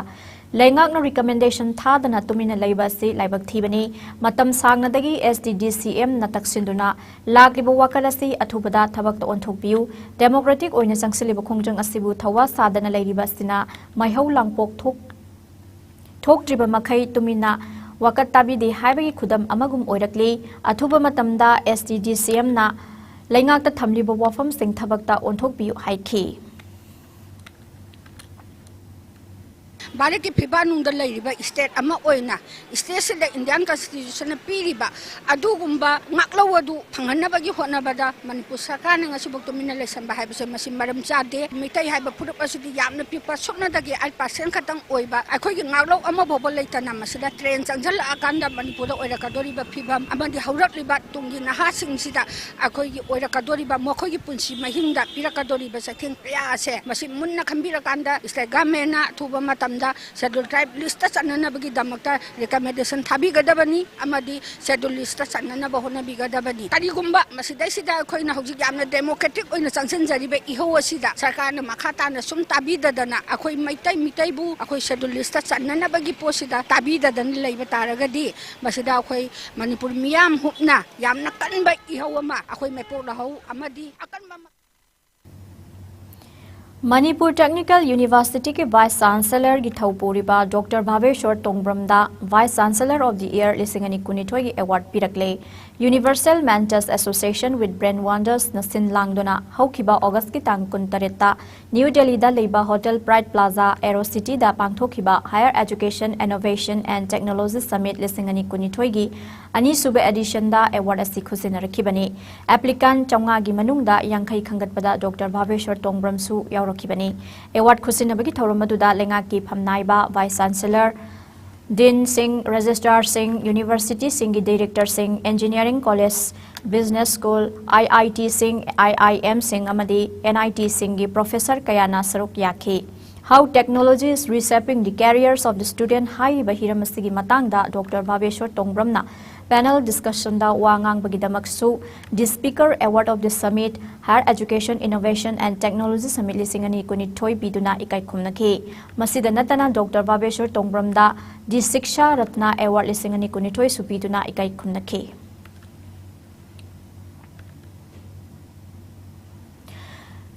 ꯂꯩꯉꯥꯛꯅ recommendation ꯊꯥꯗꯅ ꯇꯨꯃꯤꯟꯅ ꯂꯩꯕ ꯑꯁꯤ ꯂꯥꯏꯕꯛ ꯊꯤꯕꯅꯤ꯫ ꯃꯇꯝ ꯁꯥꯡꯅꯗꯒꯤ S T D C Mꯅ ꯇꯛꯁꯤꯟꯗꯨꯅ ꯂꯥꯛꯂꯤꯕ ꯋꯥꯀꯠ ꯑꯁꯤ ꯑꯊꯨꯕꯗ ꯊꯕꯛꯇ ꯑꯣꯟꯊꯣꯛꯄꯤꯌꯨ꯫ Democratic ꯑꯣꯏꯅ ꯆꯪꯁꯤꯜꯂꯤꯕ ꯈꯣꯡꯖꯪ ꯑꯁꯤꯕꯨ ꯊꯧꯋꯥ ꯁꯥꯗꯅ ꯂꯩꯔꯤꯕ ꯑꯁꯤꯅ ꯃꯩꯍꯧ ꯂꯥꯡꯄꯣꯛ ꯊꯣꯛ-, ꯊꯣꯛꯇ꯭ꯔꯤꯕ ꯃꯈꯩ ꯇꯨꯃꯤꯟꯅ ꯋꯥꯀꯠ ꯇꯥꯕꯤꯗꯦ ꯍꯥꯏꯕꯒꯤ ꯈꯨꯗꯝ ꯑꯃꯒꯨꯝ ꯑꯣꯏꯔꯛꯂꯤ꯫ ꯑꯊꯨꯕ ꯃꯇꯝꯗ S T D C Mꯅ ꯂꯩꯉꯥꯛꯇ ꯊꯝꯂꯤꯕ ꯋꯥꯐꯝꯁꯤꯡ ꯊꯕꯛꯇ ꯑꯣꯟꯊꯣꯛꯄꯤꯌꯨ ꯍꯥꯏꯈꯤ꯫ ꯚꯥꯔꯠꯀꯤ ꯐꯤꯕꯥꯛꯅꯨꯡꯗ ꯂꯩꯔꯤꯕ state ꯑꯃ ꯑꯣꯏꯅ stateꯁꯤꯗ Indian Constitutionꯅ ꯄꯤꯔꯤꯕ ꯑꯗꯨꯒꯨꯝꯕ ꯉꯥꯛꯂꯧ ꯑꯗꯨ ꯐꯪꯍꯟꯅꯕꯒꯤ ꯍꯣꯠꯅꯕꯗ ꯃꯅꯤꯄꯨꯔ ꯁꯔꯀꯥꯔꯅ ꯉꯁꯤꯐꯥꯎ ꯇꯨꯃꯤꯟꯅ ꯂꯩꯁꯟꯕ ꯍꯥꯏꯕꯁꯦ ꯃꯁꯤ ꯃꯔꯝ ꯆꯥꯗꯦ꯫ ꯃꯤꯇꯩ ꯍꯥꯏꯕ ꯐꯨꯔꯨꯞ ꯑꯁꯤꯗꯤ ꯌꯥꯝꯅ ꯄꯤꯛꯄ, ꯁꯨꯞꯅꯗꯒꯤ eight percent ꯈꯛꯇꯪ ꯑꯣꯏꯕ, ꯑꯩꯈꯣꯏꯒꯤ ꯉꯥꯛꯂꯧ ꯑꯃ ꯐꯥꯎꯕ ꯂꯩꯇꯅ ꯃꯁꯤꯗ train ꯆꯪꯁꯤꯜꯂꯛꯑꯀꯥꯟꯗ ꯃꯅꯤꯄꯨꯔꯗ ꯑꯣꯏꯔꯛꯀꯗꯧꯔꯤꯕ ꯐꯤꯕꯝ ꯑꯃꯗꯤ ꯍꯧꯔꯛꯂꯤꯕ ꯇꯨꯡꯒꯤ ꯅꯍꯥꯁꯤꯡꯁꯤꯗ ꯑꯩꯈꯣꯏꯒꯤ ꯑꯣꯏꯔꯛꯀꯗꯧꯔꯤꯕ, ꯃꯈꯣꯏꯒꯤ ꯄꯨꯟꯁꯤ ꯃꯍꯤꯡꯗ ꯄꯤꯔꯛꯀꯗꯧꯔꯤꯕ ꯆꯩꯊꯦꯡ ꯀꯌꯥ ꯑꯁꯦ ꯃꯁꯤ ꯃꯨꯟꯅ ꯈꯟꯕꯤꯔꯀꯥꯟꯗ state governmentꯅ ꯑꯊꯨꯕ ꯃꯇꯝꯗ Scheduled Tribe listꯇ ꯆꯟꯅꯅꯕꯒꯤꯗꯃꯛꯇ recommendation ꯊꯥꯕꯤꯒꯗꯕꯅꯤ ꯑꯃꯗꯤ Scheduled listꯇ ꯆꯟꯅꯅꯕ ꯍꯣꯠꯅꯕꯤꯒꯗꯕꯅꯤ꯫ ꯀꯔꯤꯒꯨꯝꯕ ꯃꯁꯤꯗꯩꯁꯤꯗ ꯑꯩꯈꯣꯏꯅ ꯍꯧꯖꯤꯛ ꯌꯥꯝꯅ democratic ꯑꯣꯏꯅ ꯆꯪꯁꯤꯟꯖꯔꯤꯕ ꯏꯍꯧ ꯑꯁꯤꯗ ꯁꯔꯀꯥꯔꯅ ꯃꯈꯥ ꯇꯥꯅ ꯁꯨꯝ ꯇꯥꯕꯤꯗꯗꯅ ꯑꯩꯈꯣꯏ ꯃꯩꯇꯩ ꯃꯤꯇꯩꯕꯨ ꯑꯩꯈꯣꯏ Scheduled listꯇ ꯆꯟꯅꯅꯕꯒꯤ ꯄꯣꯠꯁꯤꯗ ꯇꯥꯕꯤꯗꯗꯅ ꯂꯩꯕ ꯇꯥꯔꯒꯗꯤ ꯃꯁꯤꯗ ꯑꯩꯈꯣꯏ ꯃꯅꯤꯄꯨꯔ ꯃꯤꯌꯥꯝ ꯍꯨꯞꯅ ꯌꯥꯝꯅ ꯀꯟꯕ ꯏꯍꯧ ꯑꯃ ꯑꯩꯈꯣꯏ ꯃꯥꯏꯄꯣꯛꯅꯍꯧ ꯑꯃꯗꯤ ꯑꯀꯟꯕ ꯑꯃ Manipur Technical Universityꯒꯤ Vice Chancellorꯒꯤ ꯊꯧ ꯄꯨꯔꯤꯕ Doctor ꯚꯥꯕꯦꯁ꯭ꯋꯔ ꯇꯣꯡꯕ꯭ꯔꯝꯗ Vice Chancellor of the Year ꯂꯤꯁꯤꯡ ꯑꯅꯤ ꯀꯨꯟꯅꯤꯊꯣꯏꯒꯤ award ꯄꯤꯔꯛꯂꯦ꯫ Universal Mentors Association with Brain Wondersꯅ ꯁꯤꯟ ꯂꯥꯡꯗꯨꯅ ꯍꯧꯈꯤꯕ Augustꯀꯤ ꯇꯥꯡ ꯀꯨꯟꯇꯔꯦꯠꯇ New Delhiꯗ ꯂꯩꯕ Hotel Pride Plaza Aero Cityꯗ ꯄꯥꯡꯊꯣꯛꯈꯤꯕ Higher Education Innovation and Technology Summit ꯂꯤꯁꯤꯡ ꯑꯅꯤ ꯀꯨꯟꯅꯤꯊꯣꯏꯒꯤ ꯑꯅꯤꯁꯨꯕ editionꯗ award ꯑꯁꯤ ꯈꯨꯠꯁꯤꯟꯅꯔꯛꯈꯤꯕꯅꯤ꯫ Applicant ꯆꯥꯝꯃꯉꯥꯒꯤ ꯃꯅꯨꯡꯗ ꯌꯥꯡꯈꯩ ꯈꯟꯒꯠꯄꯗ Doctor ꯚꯥꯕꯦꯁ꯭ꯋꯔ ꯇꯣꯡꯕ꯭ꯔꯝꯁꯨ ꯌꯥꯎꯔꯛꯈꯤꯕꯅꯤ꯫ Award ꯈꯨꯠꯁꯤꯟꯅꯕꯒꯤ ꯊꯧꯔꯝ ꯑꯗꯨꯗ ꯂꯩꯉꯥꯛꯀꯤ ꯐꯝꯅꯥꯏꯕ, Vice Chancellor, Deanꯁꯤꯡ, Registrarꯁꯤꯡ, Universityꯁꯤꯡꯒꯤ Directorꯁꯤꯡ, Engineering College, Business School, IITꯁꯤꯡ, IIMꯁꯤꯡ ꯑꯃꯗꯤ NITꯁꯤꯡꯒꯤ professor ꯀꯌꯥꯅ ꯁꯔꯨꯛ ꯌꯥꯈꯤ꯫ How Technology is Reshaping the Careers of the Student ꯍꯥꯏꯔꯤꯕ ꯍꯤꯔꯝ ꯑꯁꯤꯒꯤ ꯃꯇꯥꯡꯗ Doctor ꯚꯥꯕꯦꯁ꯭ꯋꯔ ꯇꯣꯡꯕ꯭ꯔꯝꯅ panel discussionꯗ ꯋꯥ ꯉꯥꯡꯕꯒꯤꯗꯃꯛꯁꯨ The Speaker Award of the Summit, Higher Education Innovation and Technology Summit ꯂꯤꯁꯤꯡ ꯑꯅꯤ ꯀꯨꯟꯅꯤꯊꯣꯏ ꯄꯤꯗꯨꯅ ꯏꯀꯥꯏ ꯈꯨꯝꯅꯈꯤ꯫ ꯃꯁꯤꯗ ꯅꯠꯇꯅ Doctor ꯚꯥꯕꯦꯁ꯭ꯋꯔ ꯇꯣꯡꯕ꯭ꯔꯝꯗ The Shiksha Ratna Award ꯂꯤꯁꯤꯡ ꯑꯅꯤ ꯀꯨꯟꯅꯤꯊꯣꯏꯁꯨ ꯄꯤꯗꯨꯅ ꯏꯀꯥꯏ ꯈꯨꯝꯅꯈꯤ꯫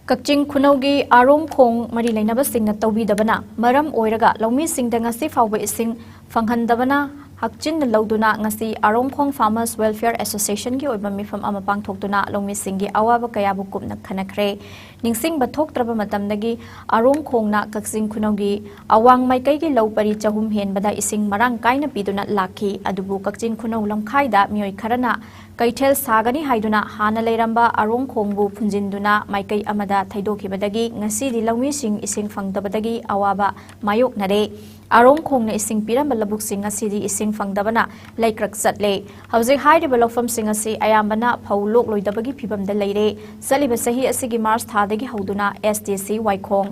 ꯀꯛꯆꯤꯡ ꯈꯨꯅꯧꯒꯤ ꯑꯥꯔꯣꯝ ꯈꯣꯡ ꯃꯔꯤ ꯂꯩꯅꯕꯁꯤꯡꯅ ꯇꯧꯕꯤꯗꯕꯅ ꯃꯔꯝ ꯑꯣꯏꯔꯒ ꯂꯧꯃꯤꯁꯤꯡꯗ ꯉꯁꯤ ꯐꯥꯎꯕ ꯏꯁꯤꯡ ꯐꯪꯍꯟꯗꯕꯅ ꯀꯛꯆꯤꯟꯅ ꯂꯧꯗꯨꯅ ꯉꯁꯤ ꯑꯔꯣꯡꯈꯣꯡ Farmers Welfare Association ꯒꯤ ꯑꯣꯏꯕ ꯃꯤꯐꯝ ꯑꯃ ꯄꯥꯡꯊꯣꯛꯇꯨꯅ ꯂꯧꯃꯤꯁꯤꯡꯒꯤ ꯑꯋꯥꯕ ꯀꯌꯥꯕꯨ ꯀꯨꯞꯅ ꯈꯟꯅꯈ꯭ꯔꯦ꯫ ꯅꯤꯡꯁꯤꯡꯕ ꯊꯣꯛꯇ꯭ꯔꯕ ꯃꯇꯝꯗꯒꯤ ꯑꯔꯣꯡꯈꯣꯡꯅ ꯀꯛꯆꯤꯡ ꯈꯨꯅꯧꯒꯤ ꯑꯋꯥꯡ ꯃꯥꯏꯀꯩꯒꯤ ꯂꯧ ꯄꯔꯤ ꯆꯍꯨꯝ ꯍꯦꯟꯕꯗ ꯏꯁꯤꯡ ꯃꯔꯥꯡ ꯀꯥꯏꯅ ꯄꯤꯗꯨꯅ ꯂꯥꯛꯈꯤ꯫ ꯑꯗꯨꯕꯨ ꯀꯛꯆꯤꯡ ꯈꯨꯅꯧ ꯂꯝꯈꯥꯏꯗ ꯃꯤꯑꯣꯏ ꯈꯔꯅ ꯀꯩꯊꯦꯜ ꯁꯥꯒꯅꯤ ꯍꯥꯏꯗꯨꯅ ꯍꯥꯟꯅ ꯂꯩꯔꯝꯕ ꯑꯔꯣꯡꯈꯣꯡꯕꯨ ꯐꯨꯟꯖꯤꯟꯗꯨꯅ ꯃꯥꯏꯀꯩ ꯑꯃꯗ ꯊꯩꯗꯣꯛꯈꯤꯕꯗꯒꯤ ꯉꯁꯤꯗꯤ ꯂꯧꯃꯤꯁꯤꯡ ꯏꯁꯤꯡ ꯐꯪꯗꯕꯗꯒꯤ ꯑꯋꯥꯕ ꯃꯥꯌꯣꯛꯅꯔꯦ꯫ ꯑꯔꯣꯡꯈꯣꯡꯅ ꯏꯁꯤꯡ ꯄꯤꯔꯝꯕ ꯂꯧꯕꯨꯛꯁꯤꯡ ꯉꯁꯤꯗꯤ ꯏꯁꯤꯡ ꯐꯪꯗꯕꯅ ꯂꯩꯀ꯭ꯔꯛ ꯆꯠꯂꯦ꯫ ꯍꯧꯖꯤꯛ ꯍꯥꯏꯔꯤꯕ ꯂꯧꯐꯝꯁꯤꯡ ꯑꯁꯤ ꯑꯌꯥꯝꯕꯅ ꯐꯧ ꯂꯣꯛꯂꯣꯏꯗꯕꯒꯤ ꯐꯤꯕꯝꯗ ꯂꯩꯔꯦ꯫ ꯆꯠꯂꯤꯕ ꯆꯍꯤ ꯑꯁꯤꯒꯤ ꯃꯥꯔꯆ ꯊꯥꯗꯒꯤ ꯍꯧꯗꯨꯅ S D C ꯋꯥꯏꯈꯣꯡ,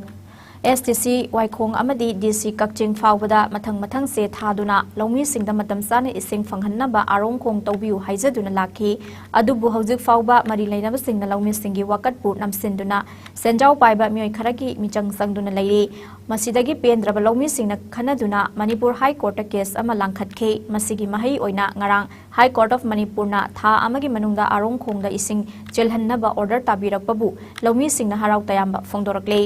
S D C ꯋꯥꯏꯈꯣꯡ ꯑꯃꯗꯤ D C ꯀꯛꯆꯤꯡ ꯐꯥꯎꯕꯗ ꯃꯊꯪ ꯃꯊꯪꯁꯦ ꯊꯥꯗꯨꯅ ꯂꯧꯃꯤꯁꯤꯡꯗ ꯃꯇꯝ ꯆꯥꯅ ꯏꯁꯤꯡ ꯐꯪꯍꯟꯅꯕ ꯑꯔꯣꯡꯈꯣꯡ ꯇꯧꯕꯤꯌꯨ ꯍꯥꯏꯖꯗꯨꯅ ꯂꯥꯛꯈꯤ꯫ ꯑꯗꯨꯕꯨ ꯍꯧꯖꯤꯛ ꯐꯥꯎꯕ ꯃꯔꯤ ꯂꯩꯅꯕꯁꯤꯡꯅ ꯂꯧꯃꯤꯁꯤꯡꯒꯤ ꯋꯥꯀꯠꯄꯨ ꯅꯝꯁꯤꯟꯗꯨꯅ ꯁꯦꯟꯖꯥꯎ ꯄꯥꯏꯕ ꯃꯤꯑꯣꯏ ꯈꯔꯒꯤ ꯃꯤꯆꯪ ꯆꯪꯗꯨꯅ ꯂꯩꯔꯤ꯫ ꯃꯁꯤꯗꯒꯤ ꯄꯦꯟꯗ꯭ꯔꯕ ꯂꯧꯃꯤꯁꯤꯡꯅ ꯈꯟꯅꯗꯨꯅ ꯃꯅꯤꯄꯨꯔ ꯍꯥꯏ ꯀꯣꯔꯠꯇ ꯀꯦꯁ ꯑꯃ ꯂꯥꯡꯈꯠꯈꯤ꯫ ꯃꯁꯤꯒꯤ ꯃꯍꯩ ꯑꯣꯏꯅ ꯉꯔꯥꯡ High Court of ꯃꯅꯤꯄꯨꯔꯅ ꯊꯥ ꯑꯃꯒꯤ ꯃꯅꯨꯡꯗ ꯑꯔꯣꯡꯈꯣꯡꯗ ꯏꯁꯤꯡ ꯆꯦꯜꯍꯟꯅꯕ ꯑꯣꯔꯗꯔ ꯇꯥꯕꯤꯔꯛꯄꯕꯨ ꯂꯧꯃꯤꯁꯤꯡꯅ ꯍꯔꯥꯎ ꯇꯌꯥꯝꯕ ꯐꯣꯡꯗꯣꯔꯛꯂꯦ꯫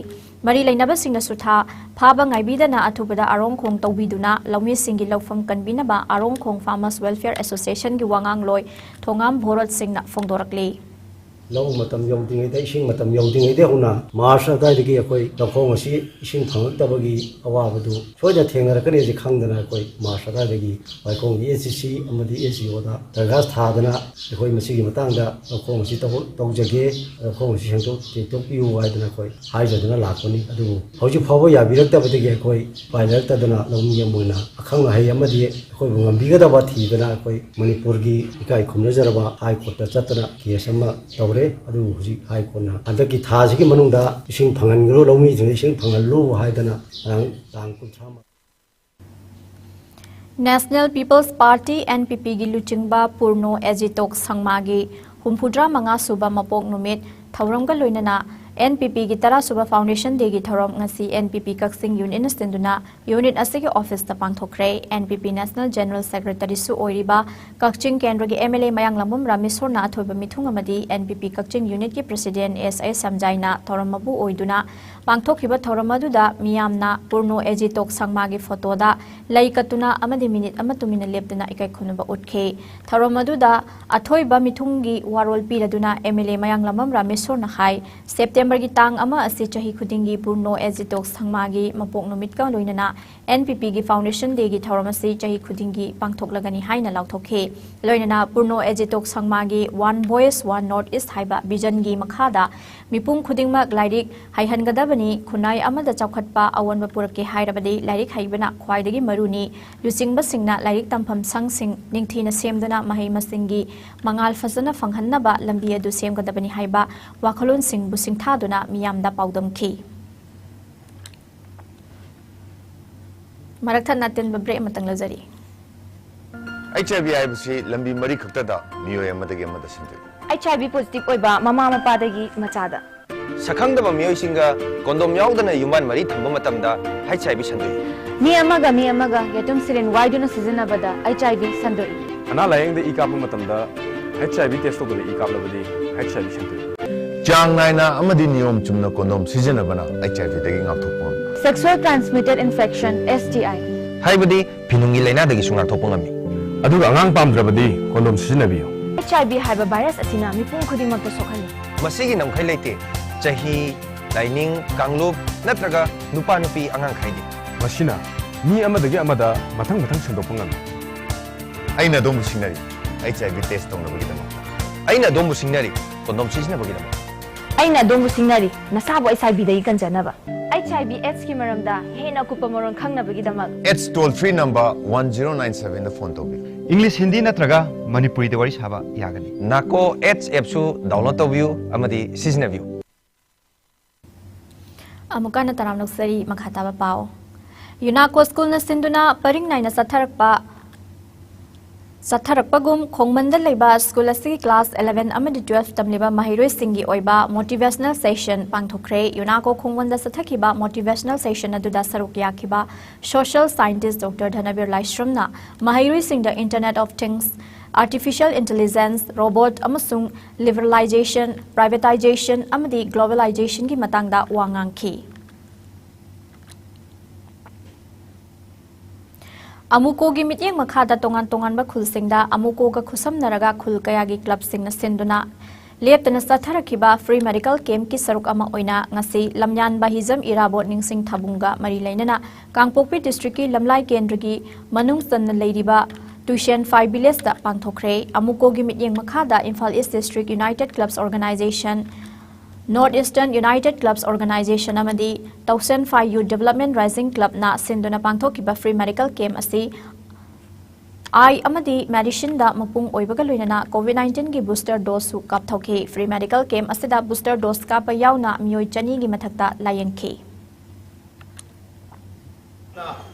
ꯃꯔꯤ ꯂꯩꯅꯕꯁꯤꯡꯅꯁꯨ ꯊꯥ ꯐꯥꯕ ꯉꯥꯏꯕꯤꯗꯅ ꯑꯊꯨꯕꯗ ꯑꯔꯣꯡꯈꯣꯡ ꯇꯧꯕꯤꯗꯨꯅ ꯂꯧꯃꯤꯁꯤꯡꯒꯤ ꯂꯧꯐꯝ ꯀꯟꯕꯤꯅꯕ ꯑꯔꯣꯡꯈꯣꯡ Farmers Welfare Association ꯒꯤ ꯋꯥꯉꯥꯡꯂꯣꯏ ꯊꯣꯉꯥꯝ ꯚꯣꯔꯠ ꯁꯤꯡꯅ ꯐꯣꯡꯗꯣꯔꯛꯂꯤ꯫ ꯂꯧ ꯃꯇꯝ ꯌꯧꯗ꯭ꯔꯤꯉꯩꯗ, ꯏꯁꯤꯡ ꯃꯇꯝ ꯌꯧꯗ꯭ꯔꯤꯉꯩꯗ ꯍꯧꯅ ꯃꯥꯔꯆ ꯑꯗꯨꯋꯥꯏꯗꯒꯤ ꯑꯩꯈꯣꯏ ꯂꯧꯈꯣꯡ ꯑꯁꯤ ꯏꯁꯤꯡ ꯐꯪꯂꯛꯇꯕꯒꯤ ꯑꯋꯥꯕꯗꯨ ꯁꯣꯏꯗꯅ ꯊꯦꯡꯅꯔꯛꯀꯅꯤꯁꯤ ꯈꯪꯗꯅ ꯑꯩꯈꯣꯏ ꯃꯥꯔꯆ ꯑꯗꯨꯋꯥꯏꯗꯒꯤ ꯋꯥꯏꯈꯣꯡꯒꯤ S D C ꯑꯃꯗꯤ S D O ꯗ ꯗꯔꯈꯥꯁ ꯊꯥꯗꯅ ꯑꯩꯈꯣꯏ ꯃꯁꯤꯒꯤ ꯃꯇꯥꯡꯗ ꯂꯧꯈꯣꯡ ꯑꯁꯤ ꯇꯧ-, ꯇꯧꯖꯒꯦ, ꯂꯧꯈꯣꯡ ꯑꯁꯤ ꯁꯦꯡꯗꯣꯛ-, ꯁꯦꯡꯗꯣꯛꯄꯤꯌꯨ ꯍꯥꯏꯗꯅ ꯑꯩꯈꯣꯏ ꯍꯥꯏꯖꯗꯨꯅ ꯂꯥꯛꯄꯅꯤ꯫ ꯑꯗꯨꯕꯨ ꯍꯧꯖꯤꯛ ꯐꯥꯎꯕ ꯌꯥꯕꯤꯔꯛꯇꯕꯗꯒꯤ ꯑꯩꯈꯣꯏ ꯎꯄꯥꯏ ꯂꯩꯔꯛꯇꯗꯅ ꯂꯧꯃꯤ ꯑꯃ ꯑꯣꯏꯅ ꯑꯈꯪ ꯑꯍꯩ ꯑꯃꯗꯤ ꯑꯩꯈꯣꯏꯕꯨ ꯉꯝꯕꯤꯒꯗꯕ ꯊꯤꯗꯅ ꯑꯩꯈꯣꯏ ꯃꯅꯤꯄꯨꯔꯒꯤ ꯏꯀꯥꯏ ꯈꯨꯝꯅꯖꯔꯕ ꯍꯥꯏ ꯀꯣꯔꯠꯇ ꯆꯠꯇꯅ ꯀꯦꯁ ꯑꯃ ꯇꯧꯔꯦ꯫ ꯑꯗꯨꯕꯨ ꯍꯧꯖꯤꯛ ꯍꯥꯏ ꯀꯣꯔꯠꯅ ꯍꯟꯗꯛꯀꯤ ꯊꯥꯁꯤꯒꯤ ꯃꯅꯨꯡꯗ ꯏꯁꯤꯡ ꯐꯪꯍꯟꯒꯅꯨ, ꯂꯧꯃꯤꯁꯤꯡꯗ ꯏꯁꯤꯡ ꯐꯪꯍꯜꯂꯨ ꯍꯥꯏꯗꯅ ꯉꯔꯥꯡ ꯇꯥꯡ ꯀꯨꯟꯊ꯭ꯔꯥ National People's Party, N P P ꯒꯤ ꯂꯨꯆꯤꯡꯕ ꯄꯨꯔꯅꯣ ꯑꯦꯖꯤꯇꯣꯛ ꯁꯪꯃꯥꯒꯤ ꯍꯨꯝꯐꯨꯇꯔꯥ ꯃꯉꯥ ꯁꯨꯕ ꯃꯄꯣꯛ ꯅꯨꯃꯤꯠ ꯊꯧꯔꯝꯒ ꯂꯣꯏꯅꯅ ꯑꯦꯟ ꯄꯤ ꯄꯤꯒꯤ ꯇꯔꯥꯁꯨꯕ Foundation Dayꯒꯤ ꯊꯧꯔꯝ ꯉꯁꯤ ꯑꯦꯟ ꯄꯤ ꯄꯤ ꯀꯛꯆꯤꯡ unitꯅ ꯁꯤꯟꯗꯨꯅ unit ꯑꯁꯤꯒꯤ officeꯇ ꯄꯥꯡꯊꯣꯛꯈ꯭ꯔꯦ꯫ And P P National General Secretaryꯁꯨ ꯑꯣꯏꯔꯤꯕ ꯀꯛꯆꯤꯡ ꯀꯦꯟꯗ꯭ꯔꯒꯤ M L A ꯃꯌꯥꯡꯂꯥꯡꯕꯝ ꯔꯥꯃꯦꯁꯣꯔꯅ ꯑꯊꯣꯏꯕ ꯃꯤꯊꯨꯡ ꯑꯃꯗꯤ ꯑꯦꯟ ꯄꯤ ꯄꯤ ꯀꯛꯆꯤꯡ unitꯀꯤ president S I ꯁꯝꯖꯥꯏꯅ ꯊꯧꯔꯝ ꯃꯄꯨ ꯑꯣꯏꯗꯨꯅ ꯄꯥꯡꯊꯣꯛꯈꯤꯕ ꯊꯧꯔꯝ ꯑꯗꯨꯗ ꯃꯤꯌꯥꯝꯅ ꯄꯨꯔꯅꯣ ꯑꯦꯖꯤꯇꯣꯛ ꯁꯪꯃꯥꯒꯤ photoꯗ ꯂꯩ ꯀꯠꯇꯨꯅ ꯑꯃꯗꯤ minute ꯑꯃ ꯇꯨꯃꯤꯟꯅ ꯂꯦꯞꯇꯨꯅ ꯏꯀꯥꯏ ꯈꯨꯝꯅꯕ ꯎꯠꯈꯤ꯫ ꯊꯧꯔꯝ ꯑꯗꯨꯗ ꯑꯊꯣꯏꯕ ꯃꯤꯊꯨꯡꯒꯤ ꯋꯥꯔꯣꯜ ꯄꯤꯔꯗꯨꯅ M L A ꯃꯌꯥꯡꯂꯥꯡꯕꯝ ꯔꯥꯃꯦꯁꯣꯔꯅ ꯍꯥꯏ, Septemberꯒꯤ ꯇꯥꯡ ꯑꯃ ꯑꯁꯤ ꯆꯍꯤ ꯈꯨꯗꯤꯡꯒꯤ ꯄꯨꯔꯅꯣ ꯑꯦꯖꯤꯇꯣꯛ ꯁꯪꯃꯥꯒꯤ ꯃꯄꯣꯛ ꯅꯨꯃꯤꯠꯀ ꯂꯣꯏꯅꯅ N P Pꯒꯤ Foundation Dayꯒꯤ ꯊꯧꯔꯝ ꯑꯁꯤ ꯆꯍꯤ ꯈꯨꯗꯤꯡꯒꯤ ꯄꯥꯡꯊꯣꯛꯂꯒꯅꯤ ꯍꯥꯏꯅ ꯂꯥꯎꯊꯣꯛꯈꯤ꯫ ꯂꯣꯏꯅꯅ ꯄꯨꯔꯅꯣ ꯑꯦꯖꯤꯇꯣꯛ ꯁꯪꯃꯥꯒꯤ One Voice One North East ꯍꯥꯏꯕ visionꯒꯤ ꯃꯈꯥꯗ ꯃꯤꯄꯨꯝ ꯈꯨꯗꯤꯡꯃꯛ ꯂꯥꯏꯔꯤꯛ ꯍꯩꯍꯟꯒꯗꯕꯅꯤ, ꯈꯨꯟꯅꯥꯏ ꯑꯃꯗ ꯆꯥꯎꯈꯠꯄ ꯑꯑꯣꯟꯕ ꯄꯨꯔꯛꯀꯦ ꯍꯥꯏꯔꯕꯗꯤ ꯂꯥꯏꯔꯤꯛ ꯍꯩꯕꯅ ꯈ꯭ꯋꯥꯏꯗꯒꯤ ꯃꯔꯨꯅꯤ, ꯂꯨꯆꯤꯡꯕꯁꯤꯡꯅ ꯂꯥꯏꯔꯤꯛ ꯇꯝꯐꯝ ꯁꯪꯁꯤꯡ ꯅꯤꯡꯊꯤꯅ ꯁꯦꯝꯗꯨꯅ ꯃꯍꯩ ꯃꯁꯤꯡꯒꯤ ꯃꯉꯥꯜ ꯐꯖꯅ ꯐꯪꯍꯟꯅꯕ ꯂꯝꯕꯤ ꯑꯗꯨ ꯁꯦꯝꯒꯗꯕꯅꯤ ꯍꯥꯏꯕ ꯋꯥꯈꯜꯂꯣꯟꯁꯤꯡꯕꯨ ꯁꯤꯡꯊꯥꯗꯨꯅ ꯃꯤꯌꯥꯝꯗ ꯄꯥꯎꯗꯝꯈꯤ꯫ ꯃꯔꯛ ꯊꯠꯅ ꯑꯇꯦꯟꯕ break ꯑꯃꯇꯪ ꯂꯧꯖꯔꯤ꯫ H I V ꯍꯥꯏꯕꯁꯤ ꯂꯝꯕꯤ ꯃꯔꯤ ꯈꯛꯇꯗ ꯃꯤꯑꯣꯏ ꯑꯃꯗꯒꯤ ꯑꯃꯗ ꯁꯟꯗꯣꯛꯏ꯫ H I V positive ꯑꯣꯏꯕ ꯃꯃꯥ ꯃꯄꯥꯗꯒꯤ ꯃꯆꯥꯗ꯫ ꯁꯛꯈꯪꯗꯕ ꯃꯤꯑꯣꯏꯁꯤꯡꯒ condom ꯌꯥꯎꯗꯅ ꯌꯨꯝꯕꯥꯟ ꯃꯔꯤ ꯊꯝꯕ ꯃꯇꯝꯗ H I V ꯁꯟꯗꯣꯛꯏ꯫ ꯃꯤ ꯑꯃꯒ ꯃꯤ ꯑꯃꯒ ꯌꯦꯇꯨꯝ syringe ꯋꯥꯏꯗꯨꯅ ꯁꯤꯖꯤꯟꯅꯕꯗ H I V ꯁꯟꯗꯣꯛꯏ꯫ ꯑꯅꯥ ꯂꯥꯌꯦꯡꯗ ꯏ ꯀꯥꯞꯄ ꯃꯇꯝꯗ H I V test ꯇꯧꯗꯅ ꯏ ꯀꯥꯞꯂꯕꯗꯤ H I V ꯁꯟꯗꯣꯛꯏ꯫ ꯆꯥꯡ ꯅꯥꯏꯅ ꯑꯃꯗꯤ ꯅꯤꯌꯣꯝ ꯆꯨꯝꯅ condom ꯁꯤꯖꯤꯟꯅꯕꯅ H I V ꯗꯒꯤ ꯉꯥꯛꯊꯣꯛꯄ ꯉꯝꯃꯤ꯫ Sexual transmitted infection, S T I꯫ ꯍꯥꯏꯕꯗꯤ ꯐꯤꯅꯨꯡꯒꯤ ꯂꯥꯏꯅꯥꯗꯒꯤꯁꯨ ꯉꯥꯛꯊꯣꯛꯄ ꯉꯝꯃꯤ꯫ ꯑꯗꯨꯒ ꯑꯉꯥꯡ ꯄꯥꯝꯗ꯭ꯔꯕꯗꯤ condom ꯁꯤꯖꯤꯟꯅꯕꯤꯌꯨ꯫ H I V ꯍꯥꯏꯕ virus ꯑꯁꯤꯅ ꯃꯤꯄꯨꯝ ꯈꯨꯗꯤꯡꯃꯛꯇ ꯁꯣꯛꯍꯜꯂꯤ꯫ ꯃꯁꯤꯒꯤ ꯉꯝꯈꯩ ꯂꯩꯇꯦ꯫ ꯆꯍꯤ, ꯂꯥꯏꯅꯤꯡ, ꯀꯥꯡꯂꯨꯞ ꯅꯠꯇ꯭ꯔꯒ ꯅꯨꯄꯥ ꯅꯨꯄꯤ ꯑꯉꯥꯡ ꯈꯥꯏꯗꯦ꯫ ꯃꯁꯤꯅ ꯃꯤ ꯑꯃꯗꯒꯤ ꯑꯃꯗ ꯃꯊꯪ ꯃꯊꯪ ꯁꯟꯗꯣꯛꯄ ꯉꯝꯃꯤ꯫ ꯑꯩꯅ ꯑꯗꯣꯝꯕꯨ ꯁꯤꯡꯅꯔꯤ H I V test ꯇꯧꯅꯕꯒꯤꯗꯃꯛ꯫ ꯑꯩꯅ ꯑꯗꯣꯝꯕꯨ ꯁꯤꯡꯅꯔꯤ condom ꯁꯤꯖꯤꯟꯅꯕꯒꯤꯗꯃꯛ꯫ ꯑꯩꯅ ꯑꯗꯣꯝꯕꯨ ꯁꯤꯡꯅꯔꯤ ꯅꯁꯥꯕꯨ H I V ꯗꯒꯤ ꯀꯟꯖꯅꯕ꯫ H I V AIDS ꯀꯤ ꯃꯔꯝꯗ ꯍꯦꯟꯅ ꯑꯀꯨꯞꯄ ꯃꯔꯣꯜ ꯈꯪꯅꯕꯒꯤꯗꯃꯛ꯫ AIDS toll free number one zero nine seven ꯗ phone ꯇꯧꯕꯤꯌꯨ꯫ English, Hindi ꯅꯠꯇ꯭ꯔꯒ ꯃꯅꯤꯄꯨꯔꯤꯗ ꯋꯥꯔꯤ ꯁꯥꯕ ꯌꯥꯒꯅꯤ꯫ NACO AIDS app ꯁꯨ download ꯇꯧꯕꯤꯌꯨ ꯑꯃꯗꯤ ꯁꯤꯖꯤꯟꯅꯕꯤꯌꯨ꯫ ꯑꯃꯨꯛꯀ ꯍꯟꯅ ꯇꯔꯥꯝꯅ ꯑꯣꯛꯆꯔꯤ꯫ ꯃꯈꯥ ꯇꯥꯕ ꯄꯥꯎ꯫ UNACO school ꯅ ꯁꯤꯟꯗꯨꯅ ꯄꯔꯤꯡ ꯅꯥꯏꯅ ꯆꯠꯊꯔꯛꯄ ꯆꯠꯊꯔꯛꯄꯒꯨꯝ ꯈꯣꯡꯃꯟꯗ ꯂꯩꯕ ꯁ꯭ꯀꯨꯜ ꯑꯁꯤꯒꯤ ꯀ꯭ꯂꯥꯁ eleven ꯑꯃꯗꯤ twelve ꯇꯝꯂꯤꯕ ꯃꯍꯩꯔꯣꯏꯁꯤꯡꯒꯤ ꯑꯣꯏꯕ ꯃꯣꯇꯤꯚꯦꯁꯅꯦꯜ ꯁꯦꯁꯟ ꯄꯥꯡꯊꯣꯛꯈ꯭ꯔꯦ꯫ ꯌꯨꯅꯥꯀꯣ ꯈꯣꯡꯃꯟꯗ ꯆꯠꯊꯈꯤꯕ ꯃꯣꯇꯤꯚꯦꯁꯅꯦꯜ ꯁꯦꯁꯟ ꯑꯗꯨꯗ ꯁꯔꯨꯛ ꯌꯥꯈꯤꯕ ꯁꯣꯁꯤꯌꯦꯜ ꯁꯥꯏꯟꯇꯤꯁ ꯗꯣꯛꯇꯔ ꯙꯅꯕꯤꯔ ꯂꯥꯏꯁ꯭ꯔꯝꯅ ꯃꯍꯩꯔꯣꯏꯁꯤꯡꯗ Internet of Things, Artificial Intelligence, Robot ꯑꯃꯁꯨꯡ Liberalization, Privatization ꯑꯃꯗꯤ Globalizationꯒꯤ ꯃꯇꯥꯡꯗ ꯋꯥ ꯉꯥꯡꯈꯤ꯫ ꯑꯃꯨꯀꯣꯒꯤ ꯃꯤꯠꯌꯦꯡ ꯃꯈꯥꯗ ꯇꯣꯉꯥꯟ ꯇꯣꯉꯥꯟꯕ ꯈꯨꯜꯁꯤꯡꯗ ꯑꯃꯨꯀꯣꯒ ꯈꯨꯠꯁꯝꯅꯔꯒ ꯈꯨꯜ ꯀꯌꯥꯒꯤ ꯀ꯭ꯂꯕꯁꯤꯡꯅ ꯁꯤꯟꯗꯨꯅ ꯂꯦꯞꯇꯅ ꯆꯠꯊꯔꯛꯈꯤꯕ ꯐ꯭ꯔꯤ ꯃꯦꯗꯤꯀꯦꯜ ꯀꯦꯝꯞꯀꯤ ꯁꯔꯨꯛ ꯑꯃ ꯑꯣꯏꯅ ꯉꯁꯤ ꯂꯝꯌꯥꯟꯕ ꯍꯤꯖꯝ ꯏꯔꯥꯕꯣꯠ ꯅꯤꯡꯁꯤꯡ ꯊꯥꯕꯨꯡꯒ ꯃꯔꯤ ꯂꯩꯅꯅ ꯀꯥꯡꯄꯣꯛꯄꯤ ꯗꯤꯁꯇ꯭ꯔꯤꯛꯀꯤ ꯂꯝꯂꯥꯏ ꯀꯦꯟꯗ꯭ꯔꯒꯤ ꯃꯅꯨꯡ ꯆꯟꯅ ꯂꯩꯔꯤꯕ ꯇꯨꯏꯁꯦꯟꯐꯥꯏ ꯚꯤꯂꯦꯖꯇ ꯄꯥꯡꯊꯣꯛꯈ꯭ꯔꯦ꯫ ꯑꯃꯨꯀꯣꯒꯤ ꯃꯤꯠꯌꯦꯡ ꯃꯈꯥꯗ Imphal East District United Clubs Organization, North Eastern United Clubs Organization ꯑꯃꯗꯤ ꯇꯧꯁꯦꯟꯐꯥꯏ Youth Development Rising Clubꯅ ꯁꯤꯟꯗꯨꯅ ꯄꯥꯡꯊꯣꯛꯈꯤꯕ ꯐ꯭ꯔꯤ ꯃꯦꯗꯤꯀꯦꯜ ꯀꯦꯝꯞ ꯑꯁꯤ ꯑꯥꯏ ꯑꯃꯗꯤ ꯃꯦꯗꯤꯁꯤꯟꯗ ꯃꯄꯨꯡ ꯑꯣꯏꯕꯒ ꯂꯣꯏꯅꯅ ꯀꯣꯚꯤꯗ nineteen ꯒꯤ ꯕꯨꯁꯇꯔ ꯗꯣꯁꯁꯨ ꯀꯥꯞꯊꯣꯛꯈꯤ꯫ ꯐ꯭ꯔꯤ ꯃꯦꯗꯤꯀꯦꯜ ꯀꯦꯝꯞ ꯑꯁꯤꯗ ꯕꯨꯁꯇꯔ ꯗꯣꯁ ꯀꯥꯞꯄ ꯌꯥꯎꯅ ꯃꯤꯑꯣꯏ ꯆꯅꯤꯒꯤ ꯃꯊꯛꯇ ꯂꯥꯌꯦꯡꯈꯤ꯫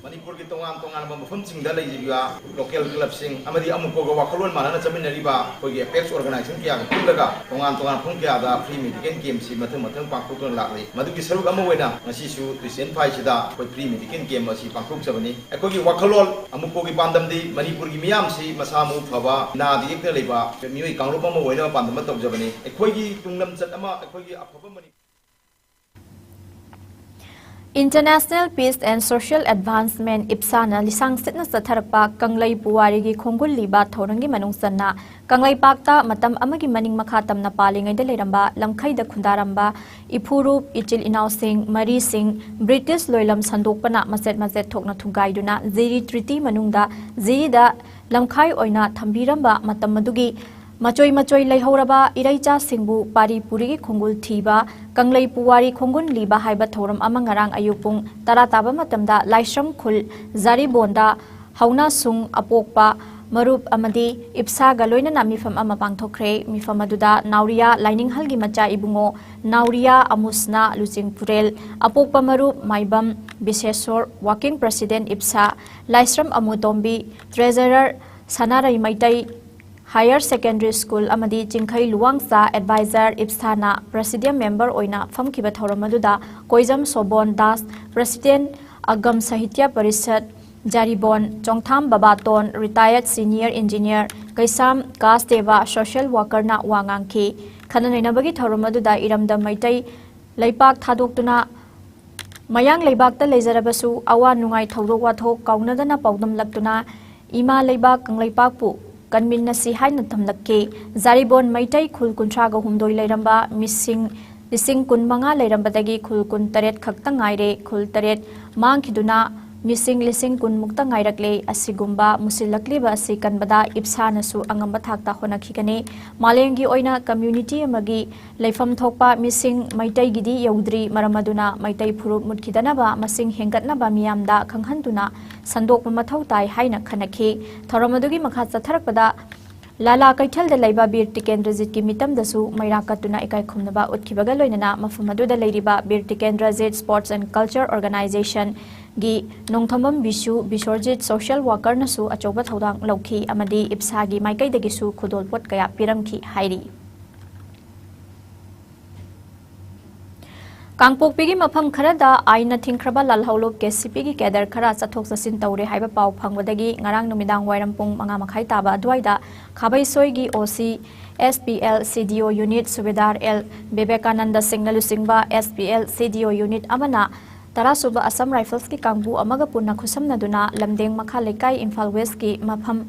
ꯃꯅꯤꯄꯨꯔꯒꯤ ꯇꯣꯉꯥꯟ ꯇꯣꯉꯥꯟꯕ ꯃꯐꯝꯁꯤꯡꯗ ꯂꯩꯔꯤꯕ ꯂꯣꯀꯦꯜ ꯀ꯭ꯂꯕꯁꯤꯡ ꯑꯃꯗꯤ ꯑꯃꯨꯛꯀꯣꯒ ꯋꯥꯈꯜꯂꯣꯟ ꯃꯥꯟꯅꯅ ꯆꯠꯃꯤꯟꯅꯔꯤꯕ ꯑꯩꯈꯣꯏꯒꯤ ꯑꯦꯄꯦꯛꯁ ꯑꯣꯔꯒꯅꯥꯏꯖꯦꯁꯟ ꯀꯌꯥꯒ ꯄꯨꯜꯂꯒ ꯇꯣꯉꯥꯟ ꯇꯣꯉꯥꯟꯕ ꯃꯐꯝ ꯀꯌꯥꯗ ꯐ꯭ꯔꯤ ꯃꯦꯗꯤꯀꯦꯜ ꯀꯦꯝꯞꯁꯤ ꯃꯊꯪ ꯃꯊꯪ ꯄꯥꯡꯊꯣꯛꯇꯨꯅ ꯂꯥꯛꯂꯤ꯫ ꯃꯗꯨꯒꯤ ꯁꯔꯨꯛ ꯑꯃ ꯑꯣꯏꯅ ꯉꯁꯤꯁꯨ ꯇꯨꯏꯁꯦꯟꯐꯥꯏꯁꯤꯗ ꯑꯩꯈꯣꯏ ꯐ꯭ꯔꯤ ꯃꯦꯗꯤꯀꯦꯜ ꯀꯦꯝꯞ ꯑꯁꯤ ꯄꯥꯡꯊꯣꯛꯆꯕꯅꯤ꯫ ꯑꯩꯈꯣꯏꯒꯤ ꯋꯥꯈꯜꯂꯣꯟ ꯑꯃꯨꯛꯀꯣꯒꯤ ꯄꯥꯟꯗꯝꯗꯤ ꯃꯅꯤꯄꯨꯔꯒꯤ ꯃꯤꯌꯥꯝꯁꯤ ꯃꯁꯥ ꯃꯎ ꯐꯕ, ꯅꯥꯗ ꯌꯦꯛꯇꯅ ꯂꯩꯕ ꯃꯤꯑꯣꯏ ꯀꯥꯡꯂꯨꯞ ꯑꯃ ꯑꯣꯏꯅꯕ ꯄꯥꯟꯗꯝ ꯑꯃ ꯇꯧꯖꯕꯅꯤ꯫ ꯑꯩꯈꯣꯏꯒꯤ ꯇꯨꯡꯂꯝꯆꯠ ꯑꯃ, ꯑꯩꯈꯣꯏꯒꯤ ꯑꯐꯕ Manipur International Peace and Social Advancement, ꯏꯞꯁꯥꯅ ꯂꯤꯁꯥꯡ ꯁꯤꯠꯅ ꯆꯠꯊꯔꯛꯄ ꯀꯪꯂꯩ ꯄꯨꯋꯥꯔꯤꯒꯤ ꯈꯣꯡꯒꯨꯜ ꯂꯤꯕ ꯊꯧꯔꯝꯒꯤ ꯃꯅꯨꯡ ꯆꯟꯅ ꯀꯪꯂꯩꯄꯥꯛꯇ ꯃꯇꯝ ꯑꯃꯒꯤ ꯃꯅꯤꯡ ꯃꯈꯥ ꯇꯝꯅ ꯄꯥꯜꯂꯤꯉꯩꯗ ꯂꯩꯔꯝꯕ ꯂꯝꯈꯩꯗ ꯈꯨꯟꯗꯥꯔꯝꯕ ꯏꯐꯨꯔꯨꯞ, ꯏꯆꯤꯜ ꯏꯅꯥꯎꯁꯤꯡ, ꯃꯔꯤꯁꯤꯡ ꯕ꯭ꯔꯤꯇꯤꯁ ꯂꯣꯏꯂꯝ ꯁꯟꯗꯣꯛꯄꯅ ꯃꯆꯦꯠ ꯃꯆꯦꯠ ꯊꯣꯛꯅ ꯊꯨꯒꯥꯏꯗꯨꯅ ꯖꯤꯔꯤ ꯇ꯭ꯔꯤꯇꯤ ꯃꯅꯨꯡꯗ ꯖꯤꯔꯤꯗ ꯂꯝꯈꯥꯏ ꯑꯣꯏꯅ ꯊꯝꯕꯤꯔꯝꯕ ꯃꯇꯝ ꯑꯗꯨꯒꯤ ꯃꯆꯣꯏ ꯃꯆꯣꯏ ꯂꯩꯍꯧꯔꯕ ꯏꯔꯩꯆꯥꯁꯤꯡꯕꯨ ꯄꯥꯔꯤ ꯄꯨꯔꯤꯒꯤ ꯈꯣꯡꯒꯨꯜ ꯊꯤꯕ, ꯀꯪꯂꯩ ꯄꯨꯋꯥꯔꯤ ꯈꯣꯡꯒꯨꯜ ꯂꯤꯕ ꯍꯥꯏꯕ ꯊꯧꯔꯝ ꯑꯃ ꯉꯔꯥꯡ ꯑꯌꯨꯛ ꯄꯨꯡ ꯇꯔꯥ ꯇꯥꯕ ꯃꯇꯝꯗ ꯂꯥꯏꯁ꯭ꯔꯝ ꯈꯨꯜ ꯖꯥꯔꯤꯕꯣꯟꯗ ꯍꯧꯅ ꯁꯨꯡ ꯑꯄꯣꯛꯄ ꯃꯔꯨꯞ ꯑꯃꯗꯤ ꯏꯞꯁꯥꯒ ꯂꯣꯏꯅꯅ ꯃꯤꯐꯝ ꯑꯃ ꯄꯥꯡꯊꯣꯛꯈ꯭ꯔꯦ꯫ ꯃꯤꯐꯝ ꯑꯗꯨꯗ ꯅꯥꯎꯔꯤꯌꯥ ꯂꯥꯏꯅꯤꯡꯍꯜꯒꯤ ꯃꯆꯥ ꯏꯕꯨꯡꯉꯣ ꯅꯥꯎꯔꯤꯌꯥ ꯑꯃꯨꯁꯅꯥ ꯂꯨꯆꯤꯡꯄꯨꯔꯦꯜ, ꯑꯄꯣꯛꯄ ꯃꯔꯨꯞ ꯃꯥꯏꯕꯝ ꯕꯤꯁꯦꯁꯣꯔ, working president ꯏꯞꯁꯥ, Laishram Amutombi, treasurer Sanarei Meitei higher secondary school ꯑꯃꯗꯤ ꯆꯤꯡꯈꯩ ꯂꯨꯋꯥꯡꯆꯥ ꯑꯦꯗꯚꯥꯏꯖꯔ ꯏꯞꯁꯥꯅ ꯄ꯭ꯔꯦꯁꯤꯗꯤꯌꯝ ꯃꯦꯝꯕꯔ ꯑꯣꯏꯅ ꯐꯝꯈꯤꯕ ꯊꯧꯔꯝ ꯑꯗꯨꯗ ꯀꯣꯏꯖꯝ ꯁꯣꯕꯣꯟ ꯗꯥꯁ, ꯄ꯭ꯔꯦꯁꯤꯗꯦꯟꯠ ꯑꯒꯝ ꯁꯥꯍꯤꯇ꯭ꯌ ꯄꯔꯤꯁꯠ, ꯖꯥꯔꯤꯕꯣꯟ ꯆꯣꯡꯊꯥꯝ ꯕꯕꯥꯇꯣꯟ, ꯔꯤꯇꯥꯌꯔꯗ senior engineer Keisham Kasdeb, social ꯋꯥꯔꯀꯔꯅ ꯋꯥ ꯉꯥꯡꯈꯤ꯫ ꯈꯟꯅ ꯅꯩꯅꯕꯒꯤ ꯊꯧꯔꯝ ꯑꯗꯨꯗ ꯏꯔꯝꯗꯝ ꯃꯩꯇꯩ ꯂꯩꯄꯥꯛ ꯊꯥꯗꯣꯛꯇꯨꯅ ꯃꯌꯥꯡ ꯂꯩꯕꯥꯛꯇ ꯂꯩꯖꯔꯕꯁꯨ, ꯑꯋꯥ ꯅꯨꯡꯉꯥꯏ ꯊꯧꯗꯣꯛ ꯋꯥꯊꯣꯛ ꯀꯥꯎꯅꯗꯅ ꯄꯥꯎꯗꯝꯂꯛꯇꯨꯅ ꯏꯃꯥ ꯂꯩꯕꯥꯛ ꯀꯪꯂꯩꯄꯥꯛꯄꯨ ꯀꯟꯃꯤꯟꯅꯁꯤ ꯍꯥꯏꯅ ꯊꯝꯂꯛꯈꯤ꯫ ꯖꯥꯔꯤꯕꯣꯟ ꯃꯩꯇꯩ ꯈꯨꯜ ꯀꯨꯟꯊ꯭ꯔꯥꯒ ꯍꯨꯝꯗꯣꯏ ꯂꯩꯔꯝꯕ ꯃꯤꯁꯤꯡ ꯂꯤꯁꯤꯡ ꯀꯨꯟ ꯃꯉꯥ ꯂꯩꯔꯝꯕꯗꯒꯤ ꯈꯨꯜ ꯀꯨꯟ ꯇꯔꯦꯠ ꯈꯛꯇ ꯉꯥꯏꯔꯦ꯫ ꯈꯨꯜ ꯇꯔꯦꯠ ꯃꯥꯡꯈꯤꯗꯨꯅ ꯃꯤꯁꯤꯡ ꯂꯤꯁꯤꯡ ꯀꯨꯟ ꯃꯨꯛꯇ ꯉꯥꯏꯔꯛꯂꯦ꯫ ꯑꯁꯤꯒꯨꯝꯕ ꯃꯨꯁꯤꯜꯂꯛꯂꯤꯕ ꯑꯁꯤ ꯀꯟꯕꯗ ꯏꯞꯁꯥꯅꯁꯨ ꯑꯉꯝꯕ ꯊꯥꯛꯇ ꯍꯣꯠꯅꯈꯤꯒꯅꯤ꯫ ꯃꯥꯂꯦꯝꯒꯤ ꯑꯣꯏꯅ ꯀꯝꯃ꯭ꯌꯨꯅꯤꯇꯤ ꯑꯃꯒꯤ ꯂꯩꯐꯝ ꯊꯣꯛꯄ ꯃꯤꯁꯤꯡ ꯃꯩꯇꯩꯒꯤꯗꯤ ꯌꯧꯗ꯭ꯔꯤ꯫ ꯃꯔꯝ ꯑꯗꯨꯅ ꯃꯩꯇꯩ ꯐꯨꯔꯨꯞ ꯃꯨꯠꯈꯤꯗꯅꯕ ꯃꯁꯤꯡ ꯍꯦꯟꯒꯠꯅꯕ ꯃꯤꯌꯥꯝꯗ ꯈꯪꯍꯟꯗꯨꯅ ꯁꯟꯗꯣꯛꯄ ꯃꯊꯧ ꯇꯥꯏ ꯍꯥꯏꯅ ꯈꯟꯅꯈꯤ꯫ ꯊꯧꯔꯝ ꯑꯗꯨꯒꯤ ꯃꯈꯥ ꯆꯠꯊꯔꯛꯄꯗ ꯂꯥꯂꯥ ꯀꯩꯊꯦꯜꯗ ꯂꯩꯕ ꯕꯤꯔ ꯇꯤꯀꯦꯟꯗ꯭ꯔꯖꯤꯠꯀꯤ ꯃꯤꯇꯝꯗꯁꯨ ꯃꯩꯔꯥ ꯀꯠꯇꯨꯅ ꯏꯀꯥꯏ ꯈꯨꯝꯅꯕ ꯎꯠꯈꯤꯕꯒ ꯂꯣꯏꯅꯅ ꯃꯐꯝ ꯑꯗꯨꯗ ꯂꯩꯔꯤꯕ Bir Tikendrajit Sports and Culture Organizationꯒꯤ Nongthombam ꯕꯤꯁꯨ, Bisorjit social workerꯅꯁꯨ ꯑꯆꯧꯕ ꯊꯧꯗꯥꯡ ꯂꯧꯈꯤ ꯑꯃꯗꯤ ꯏꯞꯁꯥꯒꯤ ꯃꯥꯏꯀꯩꯗꯒꯤꯁꯨ ꯈꯨꯗꯣꯜꯄꯣꯠ ꯀꯌꯥ ꯄꯤꯔꯝꯈꯤ ꯍꯥꯏꯔꯤ꯫ ꯀꯥꯡꯄꯣꯛꯄꯤꯒꯤ ꯃꯐꯝ ꯈꯔꯗ ꯑꯥꯏꯟꯅ ꯊꯤꯡꯈ꯭ꯔꯕ ꯂꯥꯜꯍꯧꯂꯨꯞ KCPꯒꯤ cadre ꯈꯔ ꯆꯠꯊꯣꯛ ꯆꯠꯁꯤꯟ ꯇꯧꯔꯦ ꯍꯥꯏꯕ ꯄꯥꯎ ꯐꯪꯕꯗꯒꯤ ꯉꯔꯥꯡ ꯅꯨꯃꯤꯗꯥꯡ ꯋꯥꯏꯔꯝ ꯄꯨꯡ ꯃꯉꯥ ꯃꯈꯥꯏ ꯇꯥꯕ ꯑꯗꯨꯋꯥꯏꯗ ꯈꯥꯕꯩꯁꯣꯏꯒꯤ OC, SPL CDO unit subedar L Bibekananda ꯁꯤꯡꯅ ꯂꯨꯆꯤꯡꯕ SPL CDO unit ꯑꯃꯅ ꯇꯔꯥꯁꯨꯕ Assam Riflesꯀꯤ ꯀꯥꯡꯕꯨ ꯑꯃꯒ ꯄꯨꯟꯅ ꯈꯨꯠꯁꯝꯅꯗꯨꯅ ꯂꯝꯗꯦꯡ ꯃꯈꯥ ꯂꯩꯀꯥꯏ, ꯏꯝꯐꯥꯜ Westꯀꯤ ꯃꯐꯝ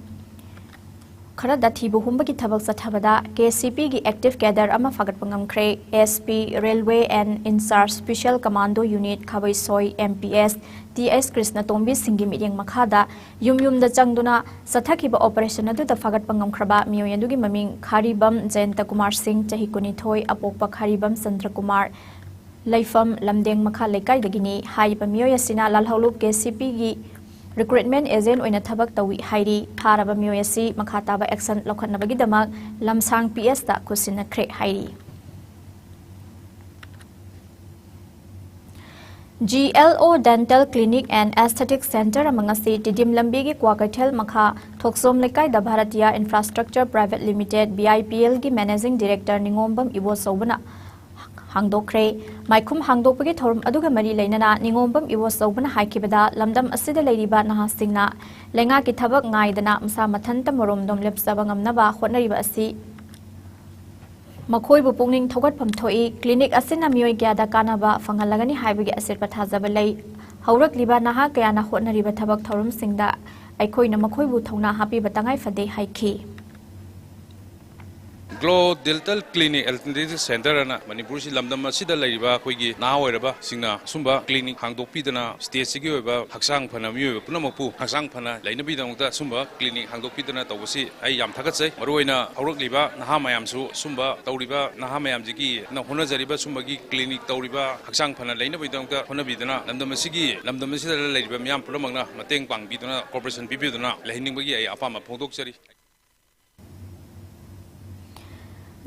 ꯈꯔꯗ ꯊꯤꯕ ꯍꯨꯝꯕꯒꯤ ꯊꯕꯛ ꯆꯠꯊꯕꯗ KCPꯒꯤ active cadre ꯑꯃ ꯐꯥꯒꯠꯄ ꯉꯝꯈ꯭ꯔꯦ꯫ SP, Railway and in charge Special Commando Unit, Khabeisoi MPS T S Krishnatombi ꯁꯤꯡꯒꯤ ꯃꯤꯠꯌꯦꯡ ꯃꯈꯥꯗ ꯌꯨꯝ ꯌꯨꯝꯗ ꯆꯪꯗꯨꯅ ꯆꯠꯊꯈꯤꯕ operation ꯑꯗꯨꯗ ꯐꯥꯒꯠꯄ ꯉꯝꯈ꯭ꯔꯕ ꯃꯤꯑꯣꯏ ꯑꯗꯨꯒꯤ ꯃꯃꯤꯡ ꯈꯥꯔꯤꯕꯝ ꯖꯌꯟꯇ ꯀꯨꯃꯥꯔ ꯁꯤꯡ, ꯆꯍꯤ ꯀꯨꯟꯅꯤꯊꯣꯏ, ꯑꯄꯣꯛꯄ ꯈꯥꯔꯤꯕꯝ ꯆꯟꯗ꯭ꯔ ꯀꯨꯃꯥꯔ, ꯂꯩꯐꯝ ꯂꯝꯗꯦꯡ ꯃꯈꯥ ꯂꯩꯀꯥꯏꯗꯒꯤꯅꯤ꯫ ꯍꯥꯏꯔꯤꯕ ꯃꯤꯑꯣꯏ ꯑꯁꯤꯅ ꯂꯥꯜꯍꯧꯂꯨꯞ KCPꯒꯤ recruitment agent ꯑꯣꯏꯅ ꯊꯕꯛ ꯇꯧꯏ ꯍꯥꯏꯔꯤ꯫ ꯐꯥꯔꯕ ꯃꯤꯑꯣꯏ ꯑꯁꯤ ꯃꯈꯥ ꯇꯥꯕ action ꯂꯧꯈꯠꯅꯕꯒꯤꯗꯃꯛ ꯂꯝꯁꯥꯡ PSꯇ ꯈꯨꯠꯁꯤꯟꯅꯈ꯭ꯔꯦ ꯍꯥꯏꯔꯤ꯫ GLO Dental Clinic and Aesthetic Center ꯑꯃ ꯉꯁꯤ ꯇꯤꯗꯤꯝ ꯂꯝꯕꯤꯒꯤ ꯀ꯭ꯋꯥꯀꯩꯊꯦꯜ ꯃꯈꯥ ꯊꯣꯛꯆꯣꯝ ꯂꯩꯀꯥꯏꯗ Bharatiya infrastructure private limited, VIPL, ꯒꯤ ꯃꯦꯅꯦꯖꯤꯡ ꯗꯤꯔꯦꯛꯇꯔ ꯅꯤꯉꯣꯝꯕꯝ ꯏꯕꯣꯆꯧꯕꯅ ꯍꯥꯡꯗꯣꯛꯈ꯭ꯔꯦ꯫ ꯃꯥꯏꯈꯨꯝ ꯍꯥꯡꯗꯣꯛꯄꯒꯤ ꯊꯧꯔꯝ ꯑꯗꯨꯒ ꯃꯔꯤ ꯂꯩꯅꯅ ꯅꯤꯉꯣꯝꯕꯝ ꯏꯕꯣꯆꯧꯕꯅ ꯍꯥꯏꯈꯤꯕꯗ, ꯂꯝꯗꯝ ꯑꯁꯤꯗ ꯂꯩꯔꯤꯕ ꯅꯍꯥꯁꯤꯡꯅ ꯂꯩꯉꯥꯛꯀꯤ ꯊꯕꯛ ꯉꯥꯏꯗꯅ ꯃꯁꯥ ꯃꯊꯟꯇ ꯃꯔꯣꯝꯗꯣꯝ ꯂꯦꯞꯆꯕ ꯉꯝꯅꯕ ꯍꯣꯠꯅꯔꯤꯕ ꯑꯁꯤ ꯃꯈꯣꯏꯕꯨ ꯄꯨꯛꯅꯤꯡ ꯊꯧꯒꯠꯐꯝ ꯊꯣꯛꯏ꯫ ꯀ꯭ꯂꯤꯅꯤꯛ ꯑꯁꯤꯅ ꯃꯤꯑꯣꯏ ꯀꯌꯥꯗ ꯀꯥꯟꯅꯕ ꯐꯪꯍꯜꯂꯒꯅꯤ ꯍꯥꯏꯕꯒꯤ ꯑꯆꯦꯠꯄ ꯊꯥꯖꯕ ꯂꯩ꯫ ꯍꯧꯔꯛꯂꯤꯕ ꯅꯍꯥ ꯀꯌꯥꯅ ꯍꯣꯠꯅꯔꯤꯕ ꯊꯕꯛ ꯊꯧꯔꯝꯁꯤꯡꯗ ꯑꯩꯈꯣꯏꯅ ꯃꯈꯣꯏꯕꯨ ꯊꯧꯅꯥ ꯍꯥꯞꯄꯤꯕ ꯇꯉꯥꯏ ꯐꯗꯦ ꯍꯥꯏꯈꯤ꯫ ꯒ꯭ꯂꯣ ꯗꯦꯟꯇꯜ ꯀ꯭ꯂꯤꯅꯤꯛ ꯑꯦꯜꯇꯔꯅꯦꯇꯤꯚ ꯁꯦꯟꯇꯔ ꯑꯅ ꯃꯅꯤꯄꯨꯔꯁꯤ, ꯂꯝꯗꯝ ꯑꯁꯤꯗ ꯂꯩꯔꯤꯕ ꯑꯩꯈꯣꯏꯒꯤ ꯅꯍꯥ ꯑꯣꯏꯔꯕꯁꯤꯡꯅ ꯁꯨꯝꯕ ꯀ꯭ꯂꯤꯅꯤꯛ ꯍꯥꯡꯗꯣꯛꯄꯤꯗꯅ, ꯁ꯭ꯇꯦꯠꯁꯤꯒꯤ ꯑꯣꯏꯕ ꯍꯛꯆꯥꯡ ꯐꯅ ꯃꯤꯑꯣꯏꯕ ꯄꯨꯝꯅꯃꯛꯄꯨ ꯍꯛꯆꯥꯡ ꯐꯅ ꯂꯩꯅꯕꯒꯤꯗꯃꯛꯇ ꯁꯨꯝꯕ ꯀ꯭ꯂꯤꯅꯤꯛ ꯍꯥꯡꯗꯣꯛꯄꯤꯗꯅ ꯇꯧꯕꯁꯤ ꯑꯩ ꯌꯥꯝ ꯊꯥꯒꯠꯆꯩ꯫ ꯃꯔꯨꯑꯣꯏꯅ ꯍꯧꯔꯛꯂꯤꯕ ꯅꯍꯥ ꯃꯌꯥꯝꯁꯨ ꯁꯨꯝꯕ ꯇꯧꯔꯤꯕ ꯅꯍꯥ ꯃꯌꯥꯝꯁꯤꯒꯤ ꯍꯣꯠꯅꯖꯔꯤꯕ ꯁꯨꯝꯕꯒꯤ ꯀ꯭ꯂꯤꯅꯤꯛ ꯇꯧꯔꯤꯕ ꯍꯛꯆꯥꯡ ꯐꯅ ꯂꯩꯅꯕꯒꯤꯗꯃꯛꯇ ꯍꯣꯠꯅꯕꯤꯗꯨꯅ, ꯂꯝꯗꯝ ꯑꯁꯤꯒꯤ, ꯂꯝꯗꯝ ꯑꯁꯤꯗ ꯂꯩꯔꯤꯕ ꯃꯤꯌꯥꯝ ꯄꯨꯝꯅꯃꯛꯅ ꯃꯇꯦꯡ ꯄꯥꯡꯕꯤꯗꯨꯅ, ꯀꯣꯑꯣꯄꯔꯦꯁꯟ ꯄꯤꯕꯤꯗꯨꯅ ꯂꯩꯍꯟꯅꯤꯡꯕꯒꯤ ꯑꯩ ꯑꯄꯥꯝꯕ ꯐꯣꯡꯗꯣꯛꯆꯔꯤ꯫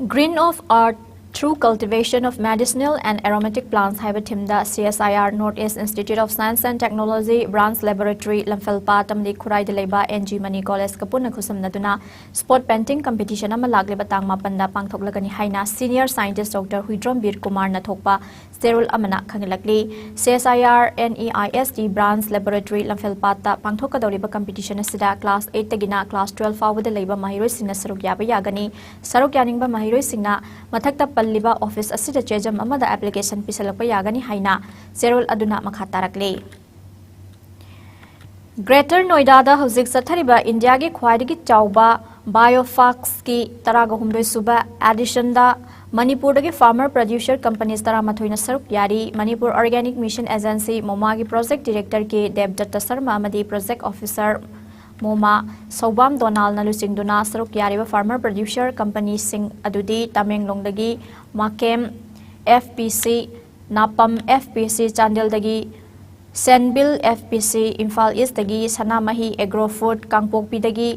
Green of Earth through Cultivation of Medicinal and Aromatic Plants ꯍꯥꯏꯕ ꯊꯤꯝꯗ CSIR, North East Institute of Science and Technology Branch Laboratory, ꯂꯝꯐꯦꯜꯄꯥꯠ ꯑꯃꯗꯤ ꯈꯨꯔꯥꯏꯗ ꯂꯩꯕ NG Mani College ꯀ ꯄꯨꯟꯅ ꯈꯨꯠꯁꯝꯅꯗꯨꯅ spot painting competition ꯑꯃ ꯂꯥꯛꯂꯤꯕ ꯇꯥꯡ ꯃꯥꯄꯟꯗ ꯄꯥꯡꯊꯣꯛꯂꯒꯅꯤ ꯍꯥꯏꯅ senior scientist Doctor ꯍꯨꯏꯗ꯭ꯔꯣꯝ ꯕꯤꯔ ꯀꯨꯃꯥꯔꯅ ꯊꯣꯛꯄ ꯆꯦꯔꯣꯜ ꯑꯃꯅ ꯈꯪꯍꯜꯂꯛꯂꯤ꯫ CSIR NEIST Branch Laboratory ꯂꯝꯐꯦꯜꯄꯥꯠꯇ ꯄꯥꯡꯊꯣꯛꯀꯗꯧꯔꯤꯕ competition ꯑꯁꯤꯗ class eight ꯇꯒꯤꯅ class twelve ꯐꯥꯎꯕꯗ ꯂꯩꯕ ꯃꯍꯩꯔꯣꯏꯁꯤꯡꯅ ꯁꯔꯨꯛ ꯌꯥꯕ ꯌꯥꯒꯅꯤ꯫ ꯁꯔꯨꯛ ꯌꯥꯅꯤꯡꯕ ꯃꯍꯩꯔꯣꯏꯁꯤꯡꯅ ꯃꯊꯛꯇ ꯄꯜꯂꯤꯕ office ꯑꯁꯤꯗ ꯆꯦꯖꯝ ꯑꯃꯗ application ꯄꯤꯁꯜꯂꯛꯄ ꯌꯥꯒꯅꯤ ꯍꯥꯏꯅ ꯆꯦꯔꯣꯜ ꯑꯗꯨꯅ ꯃꯈꯥ ꯇꯥꯔꯛꯂꯤ꯫ Greater Noida ꯗ ꯍꯧꯖꯤꯛ ꯆꯠꯊꯔꯤꯕ ꯏꯟꯗꯤꯌꯥꯒꯤ ꯈ꯭ꯋꯥꯏꯗꯒꯤ ꯆꯥꯎꯕ BIOFACS ꯀꯤ ꯇꯔꯥꯒ ꯍꯨꯝꯗꯣꯏ ꯁꯨꯕ edition ꯗ ꯃꯅꯤꯄꯨꯔꯗꯒꯤ farmer producer companies ꯇꯔꯥꯃꯥꯊꯣꯏꯅ ꯁꯔꯨꯛ ꯌꯥꯔꯤ꯫ Manipur Organic Mission Agency, MOMA ꯒꯤ project director K ꯗꯦꯕꯗꯠꯇ ꯁꯔꯃ ꯑꯃꯗꯤ project officer, MOMA, ꯁꯧꯕꯥꯝ ꯗꯣꯅꯥꯜꯅ ꯂꯨꯆꯤꯡꯗꯨꯅ ꯁꯔꯨꯛ ꯌꯥꯔꯤꯕ farmer producer company ꯁꯤꯡ ꯑꯗꯨꯗꯤ ꯇꯃꯦꯡꯂꯣꯡꯗꯒꯤ ꯃꯥꯀꯦꯝ FPC, ꯅꯥꯄꯝ FPC, ꯆꯥꯟꯗꯦꯜꯗꯒꯤ ꯁꯦꯟꯕꯤꯜ FPC, Imphal East ꯇꯒꯤ ꯁꯅꯥꯃꯍꯤ Agro Food, ꯀꯥꯡꯄꯣꯛꯄꯤꯗꯒꯤ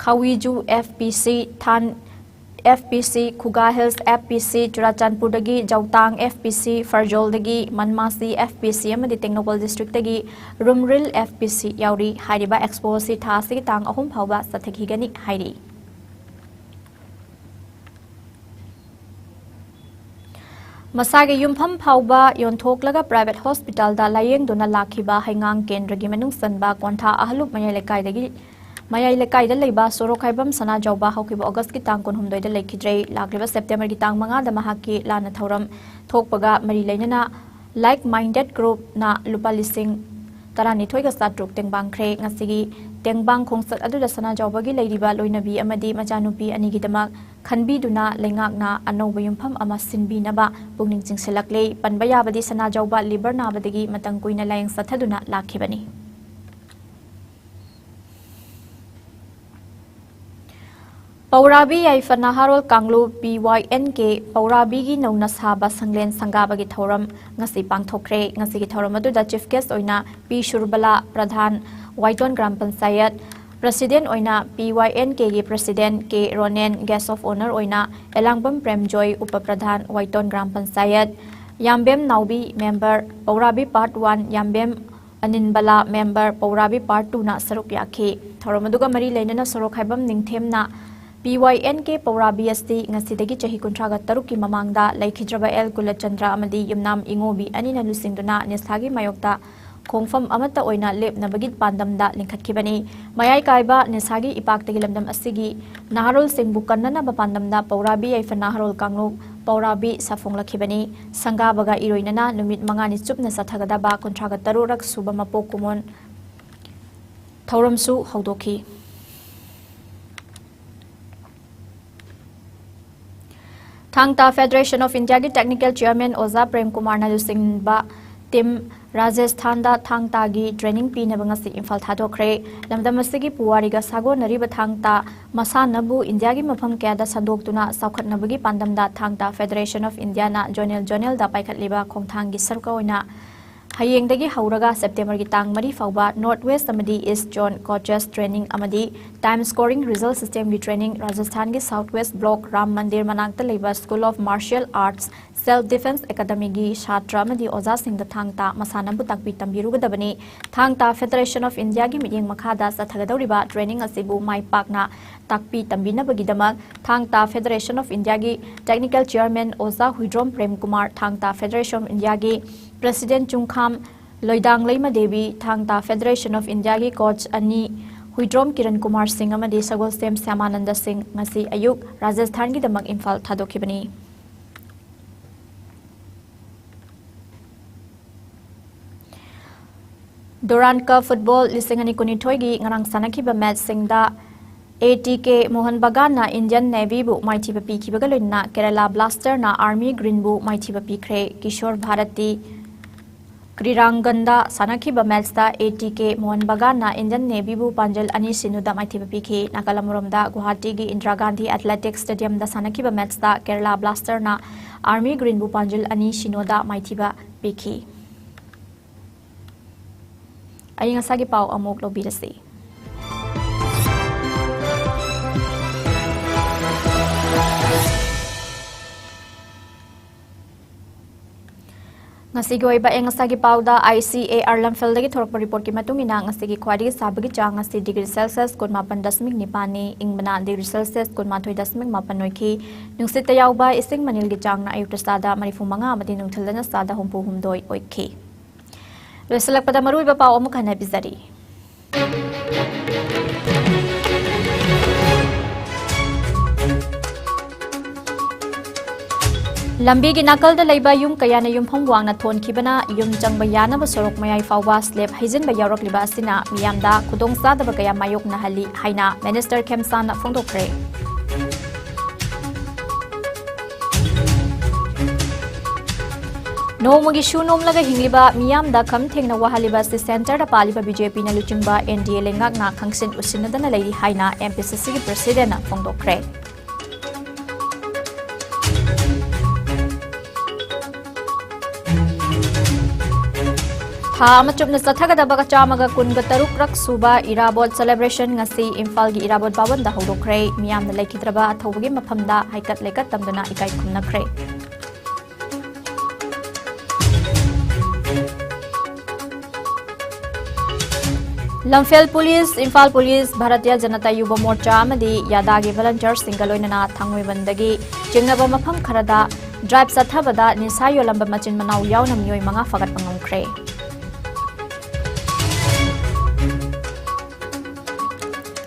ꯈꯥꯋꯤꯖꯨ FPC, ꯊꯥꯟ F P C, Khuga hills F P ꯁꯤ, ꯆꯨꯔꯥꯆꯥꯟꯄꯨꯔꯗꯒꯤ ꯖꯧꯇꯥꯡ ꯑꯦꯐ ꯄꯤ ꯁꯤ, ꯐꯔꯖꯣꯜꯗꯒꯤ ꯃꯟꯃꯥꯁꯤ ꯑꯦꯐ ꯄꯤ ꯁꯤ ꯑꯃꯗꯤ ꯇꯦꯡꯅꯧꯄꯜ ꯗꯤꯁꯇ꯭ꯔꯤꯛꯇꯒꯤ ꯔꯨꯝꯔꯤꯜ ꯑꯦꯐ ꯄꯤ ꯁꯤ ꯌꯥꯎꯔꯤ꯫ ꯍꯥꯏꯔꯤꯕ ꯑꯦꯛꯁꯄꯣ ꯑꯁꯤ ꯊꯥ ꯑꯁꯤꯒꯤ ꯇꯥꯡ ꯑꯍꯨꯝ ꯐꯥꯎꯕ ꯆꯠꯊꯈꯤꯒꯅꯤ ꯍꯥꯏꯔꯤ꯫ ꯃꯁꯥꯒꯤ ꯌꯨꯝꯐꯝ ꯐꯥꯎꯕ ꯌꯣꯟꯊꯣꯛꯂꯒ ꯄ꯭ꯔꯥꯏꯚꯦꯠ ꯍꯣꯁꯄꯤꯇꯥꯜꯗ ꯂꯥꯌꯦꯡꯗꯨꯅ ꯂꯥꯛꯈꯤꯕ ꯍꯩꯉꯥꯡ ꯀꯦꯟꯗ꯭ꯔꯒꯤ ꯃꯅꯨꯡ ꯆꯟꯕ ꯀꯣꯟꯊꯥ ꯑꯍꯜꯂꯨꯞ ꯃꯌꯥꯏ ꯂꯩꯀꯥꯏꯗꯒꯤ, ꯃꯌꯥꯏ ꯂꯩꯀꯥꯏꯗ ꯂꯩꯕ ꯁꯣꯔꯣꯛꯈꯥꯏꯕꯝ ꯁꯅꯥꯖꯥꯎꯕ ꯍꯧꯈꯤꯕ ꯑꯣꯒꯁꯀꯤ ꯇꯥꯡ ꯀꯨꯟꯍꯨꯝꯗꯣꯏꯗ ꯂꯩꯈꯤꯗ꯭ꯔꯦ꯫ ꯂꯥꯛꯂꯤꯕ ꯁꯦꯞꯇꯦꯝꯕꯔꯒꯤ ꯇꯥꯡ ꯃꯉꯥꯗ ꯃꯍꯥꯛꯀꯤ ꯂꯥꯟꯅ ꯊꯧꯔꯝ ꯊꯣꯛꯄꯒ ꯃꯔꯤ ꯂꯩꯅꯅ like minded groupꯅ ꯂꯨꯄꯥ ꯂꯤꯁꯤꯡ ꯇꯔꯥꯅꯤꯊꯣꯏꯒ ꯆꯥꯇ꯭ꯔꯨꯛ ꯇꯦꯡꯕꯥꯡꯈ꯭ꯔꯦ꯫ ꯉꯁꯤꯒꯤ ꯇꯦꯡꯕꯥꯡ ꯈꯣꯡꯆꯠ ꯑꯗꯨꯗ ꯁꯅꯥꯖꯥꯎꯕꯒꯤ ꯂꯩꯔꯤꯕ ꯂꯣꯏꯅꯕꯤ ꯑꯃꯗꯤ ꯃꯆꯥꯅꯨꯄꯤ ꯑꯅꯤꯒꯤꯗꯃꯛ ꯈꯟꯕꯤꯗꯨꯅ ꯂꯩꯉꯥꯛꯅ ꯑꯅꯧꯕ ꯌꯨꯝꯐꯝ ꯑꯃ ꯁꯤꯟꯕꯤꯅꯕ ꯄꯨꯛꯅꯤꯡ ꯆꯤꯡꯁꯤꯜꯂꯛꯂꯦ꯫ ꯄꯟꯕ ꯌꯥꯕꯗꯤ ꯁꯅꯥꯖꯥꯎꯕ ꯂꯤꯚꯔ ꯅꯥꯕꯗꯒꯤ ꯃꯇꯝ ꯀꯨꯏꯅ ꯂꯥꯌꯦꯡ ꯆꯠꯊꯗꯨꯅ ꯂꯥꯛꯈꯤꯕꯅꯤ꯫ ꯄꯧꯔꯥꯕꯤ ꯌꯥꯏꯐ ꯅꯍꯥꯔꯣꯜ ꯀꯥꯡꯂꯨꯞ P Y N K ꯄꯧꯔꯥꯕꯤꯒꯤ ꯅꯧꯅ ꯁꯥꯕ ꯁꯪꯂꯦꯟ ꯁꯪꯒꯥꯕꯒꯤ ꯊꯧꯔꯝ ꯉꯁꯤ ꯄꯥꯡꯊꯣꯛꯈ꯭ꯔꯦ꯫ ꯉꯁꯤꯒꯤ ꯊꯧꯔꯝ ꯑꯗꯨꯗ ꯆꯤꯐ ꯒꯦꯁ ꯑꯣꯏꯅ ꯄꯤ ꯁꯨꯔꯕꯂꯥ, ꯄ꯭ꯔꯙꯥꯟ, ꯋꯥꯏꯇꯣꯟ ꯒ꯭ꯔꯥꯝ ꯄꯟꯆꯥꯌꯠ, ꯄ꯭ꯔꯁꯤꯗꯦꯟ ꯑꯣꯏꯅ P Y N K ꯒꯤ president K Ronen, guest of honour ꯑꯣꯏꯅ Elangbam Premjoy, Up Pradhan, Waiton Gram Panchayat, Yambem Naobi, member, Pourabi part one, Yambem Aninbala, member, Pourabi part two ꯁꯔꯨꯛ ꯌꯥꯈꯤ꯫ ꯊꯧꯔꯝ ꯑꯗꯨꯒ ꯃꯔꯤ ꯂꯩꯅꯅ ꯁꯣꯔꯣꯛꯈꯥꯏꯕꯝ ꯅꯤꯡꯊꯦꯝꯅ P Y N K ꯄꯧꯔꯥꯕꯤ ꯑꯁꯤ ꯉꯁꯤꯗꯒꯤ ꯆꯍꯤ ꯀꯨꯟꯊ꯭ꯔꯥꯒ ꯇꯔꯨꯛꯀꯤ ꯃꯃꯥꯡꯗ ꯂꯩꯈꯤꯗ꯭ꯔꯕ ꯑꯦꯜ ꯀꯨꯂꯆꯟꯗ꯭ꯔ ꯑꯃꯗꯤ ꯌꯨꯝꯅꯥꯝ ꯏꯉꯣꯕꯤ ꯑꯅꯤꯅ ꯂꯨꯆꯤꯡꯗꯨꯅ ꯅꯤꯁꯥꯒꯤ ꯃꯥꯌꯣꯛꯇ ꯈꯣꯡꯐꯝ ꯑꯃꯠꯇ ꯑꯣꯏꯅ ꯂꯦꯞꯅꯕꯒꯤ ꯄꯥꯟꯗꯝꯗ ꯂꯤꯡꯈꯠꯈꯤꯕꯅꯤ꯫ ꯃꯌꯥꯏ ꯀꯥꯏꯕ ꯅꯤꯁꯥꯒꯤ ꯏꯄꯥꯛꯇꯒꯤ ꯂꯝꯗꯝ ꯑꯁꯤꯒꯤ ꯅꯍꯥꯔꯣꯜꯁꯤꯡꯕꯨ ꯀꯟꯅꯅꯕ ꯄꯥꯟꯗꯝꯗ ꯄꯧꯔꯥꯕꯤ ꯌꯥꯏꯐ ꯅꯍꯥꯔꯣꯜ ꯀꯥꯡꯂꯨꯞ ꯄꯧꯔꯥꯕꯤ ꯁꯥꯐꯣꯡꯂꯛꯈꯤꯕꯅꯤ꯫ ꯁꯪꯒꯥꯕꯒ ꯏꯔꯣꯏꯅꯅ ꯅꯨꯃꯤꯠ ꯃꯉꯥꯅꯤ ꯆꯨꯞꯅ ꯆꯠꯊꯒꯗꯕ ꯀꯨꯟꯊ꯭ꯔꯥꯒ ꯇꯔꯨꯛꯔꯛ ꯁꯨꯕ ꯃꯄꯣꯛ ꯀꯨꯝꯑꯣꯟ ꯊꯧꯔꯝꯁꯨ ꯍꯧꯗꯣꯛꯈꯤ꯫ ꯊꯥꯡ ꯇꯥ Federation of Indiaꯒꯤ technical chairman ꯑꯣꯖꯥ ꯄ꯭ꯔꯦꯝ ꯀꯨꯃꯥꯔꯅ ꯂꯨꯆꯤꯡꯕ team ꯔꯥꯖꯁꯊꯥꯟꯗ ꯊꯥꯡ ꯇꯥꯒꯤ training ꯄꯤꯅꯕ ꯉꯁꯤ ꯏꯝꯐꯥꯜ ꯊꯥꯗꯣꯛꯈ꯭ꯔꯦ꯫ ꯂꯝꯗꯝ ꯑꯁꯤꯒꯤ ꯄꯨꯋꯥꯔꯤꯒ ꯁꯥꯒꯣꯟꯅꯔꯤꯕ ꯊꯥꯡ ꯇꯥ ꯃꯁꯥꯟꯅꯕꯨ ꯏꯟꯗꯤꯌꯥꯒꯤ ꯃꯐꯝ ꯀꯌꯥꯗ ꯁꯟꯗꯣꯛꯇꯨꯅ ꯆꯥꯎꯈꯠꯅꯕꯒꯤ ꯄꯥꯟꯗꯝꯗ ꯊꯥꯡ ꯇꯥ Federation of Indiaꯅ zonal zonalꯗ ꯄꯥꯏꯈꯠꯂꯤꯕ ꯈꯣꯡꯊꯥꯡꯒꯤ ꯁꯔꯨꯛ ꯑꯣꯏꯅ ꯍꯌꯦꯡꯗꯒꯤ ꯍꯧꯔꯒ ꯁꯦꯞꯇꯦꯝꯕꯔꯒꯤ ꯇꯥꯡ ꯃꯔꯤ ꯐꯥꯎꯕ North West ꯑꯃꯗꯤ East Zone Coaches Training ꯑꯃꯗꯤ Time Scoring Result Systemꯒꯤ training ꯔꯥꯖꯁꯊꯥꯟꯒꯤ South West Block ꯔꯥꯝ ꯃꯟꯗꯤꯔ ꯃꯅꯥꯛꯇ ꯂꯩꯕ School of Martial Arts Self Defense Academyꯒꯤ ꯁꯥꯇ꯭ꯔ ꯑꯃꯗꯤ ꯑꯣꯖꯥꯁꯤꯡꯗ ꯊꯥꯡ ꯇꯥ ꯃꯁꯥꯟꯅꯕꯨ ꯇꯥꯛꯄꯤ ꯇꯝꯕꯤꯔꯨꯒꯗꯕꯅꯤ꯫ ꯊꯥꯡ ꯇꯥ Federation of Indiaꯒꯤ ꯃꯤꯠꯌꯦꯡ ꯃꯈꯥꯗ ꯆꯠꯊꯒꯗꯧꯔꯤꯕ training ꯑꯁꯤꯕꯨ ꯃꯥꯏ ꯄꯥꯛꯅ ꯇꯥꯛꯄꯤ ꯇꯝꯕꯤꯅꯕꯒꯤꯗꯃꯛ ꯊꯥꯡ ꯇꯥ Federation of Indiaꯒꯤ Technical Chairman ꯑꯣꯖꯥ ꯍꯨꯏꯗ꯭ꯔꯣꯝ ꯄ꯭ꯔꯦꯝ ꯀꯨꯃꯥꯔ, ꯊꯥꯡ ꯇꯥ Federation of Indiaꯒꯤ President ꯆꯨꯡꯈꯥꯝ ꯂꯣꯏꯗꯥꯡ ꯂꯩꯃ ꯗꯦꯕꯤ, ꯊꯥꯡ ꯇꯥ Federation of Indiaꯒꯤ coach ꯑꯅꯤ ꯍꯨꯏꯗ꯭ꯔꯣꯝ ꯀꯤꯔꯟ ꯀꯨꯃꯥꯔ ꯁꯤꯡ ꯑꯃꯗꯤ ꯁꯒꯣꯜꯁꯦꯝ ꯁ꯭ꯌꯥꯃꯥꯅꯟꯗ ꯁꯤꯡ ꯉꯁꯤ ꯑꯌꯨꯛ ꯔꯥꯖꯁꯊꯥꯟꯒꯤꯗꯃꯛ ꯏꯝꯐꯥꯜ ꯊꯥꯗꯣꯛꯈꯤꯕꯅꯤ꯫ Durand Cup Football ꯂꯤꯁꯤꯡ ꯑꯅꯤ ꯀꯨꯟꯅꯤꯊꯣꯏꯒꯤ ꯉꯔꯥꯡ ꯁꯥꯟꯅꯈꯤꯕ matchꯁꯤꯡꯗ ATK ꯃꯣꯍꯟ ꯕꯒꯥꯟꯅ Indian Navyꯕꯨ ꯃꯥꯏꯊꯤꯕ ꯄꯤꯈꯤꯕꯒ ꯂꯣꯏꯅꯅ Kerala Blasterꯅ Army Greenꯕꯨ ꯃꯥꯏꯊꯤꯕ ꯄꯤꯈ꯭ꯔꯦ꯫ ꯀꯤꯁꯣꯔ ꯚꯥꯔꯇꯤ ꯀ꯭ꯔꯤꯔꯥꯡꯒꯟꯗ ꯁꯥꯟꯅꯈꯤꯕ matchꯇ ATK ꯃꯣꯍꯟ ꯕꯒꯥꯟꯅ Indian Navyꯕꯨ ꯄꯥꯟꯖꯜ ꯑꯅꯤ ꯁꯤꯅꯣꯗ ꯃꯥꯏꯊꯤꯕ ꯄꯤꯈꯤ꯫ ꯅꯥꯀꯜ ꯑꯃꯔꯣꯝꯗ ꯒꯨꯋꯥꯍꯥꯇꯤꯒꯤ ꯏꯟꯗꯤꯔꯥ ꯒꯥꯟꯙꯤ Athletic Stadiumꯗ ꯁꯥꯟꯅꯈꯤꯕ matchꯇ Kerala Blasterꯅ Army Greenꯕꯨ ꯄꯥꯟꯖꯜ ꯑꯅꯤ ꯁꯤꯅꯣꯗ ꯃꯥꯏꯊꯤꯕ ꯄꯤꯈꯤ꯫ ꯑꯏꯪ ꯑꯁꯥꯒꯤ ꯄꯥꯎ ꯑꯃꯨꯛ ꯂꯧꯕꯤꯔꯁꯤ꯫ ꯉꯁꯤꯒꯤ ꯑꯣꯏꯕ ꯑꯏꯪ ꯑꯁꯥꯒꯤ ꯄꯥꯎꯗ ICAR ꯂꯝꯐꯦꯜꯗꯒꯤ ꯊꯣꯔꯛꯄ reportꯀꯤ ꯃꯇꯨꯡ ꯏꯟꯅ ꯉꯁꯤꯒꯤ ꯈ꯭ꯋꯥꯏꯗꯒꯤ ꯁꯥꯕꯒꯤ ꯆꯥꯡ ꯑꯁꯤ degree Celsius ꯀꯨꯟꯃꯥꯄꯟ ꯗꯁꯃꯤꯛ ꯅꯤꯄꯥꯟꯅꯤ, ꯏꯪꯕꯅ degree Celsius ꯀꯨꯟꯃꯥꯊꯣꯏ ꯗꯁꯃꯤꯛ ꯃꯥꯄꯟ ꯑꯣꯏꯈꯤ꯫ ꯅꯨꯡꯁꯤꯠꯇ ꯌꯥꯎꯕ ꯏꯁꯤꯡ ꯃꯅꯤꯜꯒꯤ ꯆꯥꯡꯅ ꯑꯌꯨꯛꯇ ꯆꯥꯗ ꯃꯔꯤꯐꯨ ꯃꯉꯥ ꯑꯃꯗꯤ ꯅꯨꯡꯊꯤꯜꯗꯅ ꯆꯥꯗ ꯍꯨꯝꯐꯨ ꯍꯨꯝꯗꯣꯏ ꯑꯣꯏꯈꯤ꯫ ꯂꯣꯏꯁꯤꯜꯂꯛꯄꯗ ꯃꯔꯨꯑꯣꯏꯕ ꯄꯥꯎ ꯑꯃꯨꯛ ꯍꯟꯅ ꯄꯤꯖꯔꯤ꯫ ꯂꯝꯕꯤꯒꯤ ꯅꯥꯀꯜꯗ ꯂꯩꯕ ꯌꯨꯝ ꯀꯌꯥꯅ ꯌꯨꯝꯐꯝ ꯋꯥꯡꯅ ꯊꯣꯟꯈꯤꯕꯅ ꯌꯨꯝ ꯆꯪꯕ ꯌꯥꯅꯕ ꯁꯣꯔꯣꯛ ꯃꯌꯥꯏ ꯐꯥꯎꯕ slab ꯍꯩꯖꯤꯟꯕ ꯌꯥꯎꯔꯛꯂꯤꯕ ꯑꯁꯤꯅ ꯃꯤꯌꯥꯝꯗ ꯈꯨꯗꯣꯡꯆꯥꯗꯕ ꯀꯌꯥ ꯃꯥꯌꯣꯛꯅꯍꯜꯂꯤ ꯍꯥꯏꯅ Minister ꯈꯦꯝꯁꯥꯟꯅ ꯐꯣꯡꯗꯣꯛꯈ꯭ꯔꯦ꯫ ꯅꯣꯡꯃꯒꯤ ꯁꯨ ꯅꯣꯝꯂꯒ ꯍꯤꯡꯂꯤꯕ ꯃꯤꯌꯥꯝꯗ ꯈꯝ ꯊꯦꯡꯅ ꯋꯥꯍꯜꯂꯤꯕ ꯑꯁꯤ centreꯗ ꯄꯥꯜꯂꯤꯕ BJPꯅ ꯂꯨꯆꯤꯡꯕ NDA ꯂꯩꯉꯥꯛꯅ ꯈꯪꯁꯤꯟ ꯎꯁꯤꯟꯅꯗꯅ ꯂꯩꯔꯤ ꯍꯥꯏꯅ MPCCꯒꯤ Presidentꯅ ꯐꯣꯡꯗꯣꯛꯈ꯭ꯔꯦ꯫ ꯊꯥ ꯑꯃ ꯆꯨꯞꯅ ꯆꯠꯊꯒꯗꯕ ꯆꯥꯝꯃꯒ ꯀꯨꯟꯒ ꯇꯔꯨꯛ ꯔꯛ ꯁꯨꯕ ꯏꯔꯥꯕꯣꯠ celebration ꯉꯁꯤ ꯏꯝꯐꯥꯜꯒꯤ ꯏꯔꯥꯕꯣꯠ ꯚꯕꯟꯗ ꯍꯧꯗꯣꯛꯈ꯭ꯔꯦ꯫ ꯃꯤꯌꯥꯝꯅ ꯂꯩꯈꯤꯗ꯭ꯔꯕ ꯑꯊꯧꯕꯒꯤ ꯃꯐꯝꯗ ꯍꯩꯀꯠ ꯂꯩꯀꯠ ꯇꯝꯗꯨꯅ ꯏꯀꯥꯏ ꯈꯨꯝꯅꯈ꯭ꯔꯦ꯫ ꯂꯝꯐꯦꯜ ꯄꯨꯂꯤꯁ, ꯏꯝꯐꯥꯜ ꯄꯨꯂꯤꯁ, ꯚꯥꯔꯇꯤꯌ ꯖꯅꯇꯥ ꯌꯨꯕ ꯃꯣꯔꯆꯥ ꯑꯃꯗꯤ ꯌꯥꯗꯥꯒꯤ volunteerꯁꯤꯡꯒ ꯂꯣꯏꯅꯅ ꯊꯥꯡꯃꯩꯕꯟꯗꯒꯤ ꯆꯤꯡꯅꯕ ꯃꯐꯝ ꯈꯔꯗ drive ꯆꯠꯊꯕꯗ ꯅꯤꯁꯥ ꯌꯣꯜꯂꯝꯕ ꯃꯆꯤꯟ ꯃꯅꯥꯎ ꯌꯥꯎꯅ ꯃꯤꯑꯣꯏ ꯃꯉꯥ ꯐꯥꯒꯠꯄ ꯉꯝꯈ꯭ꯔꯦ꯫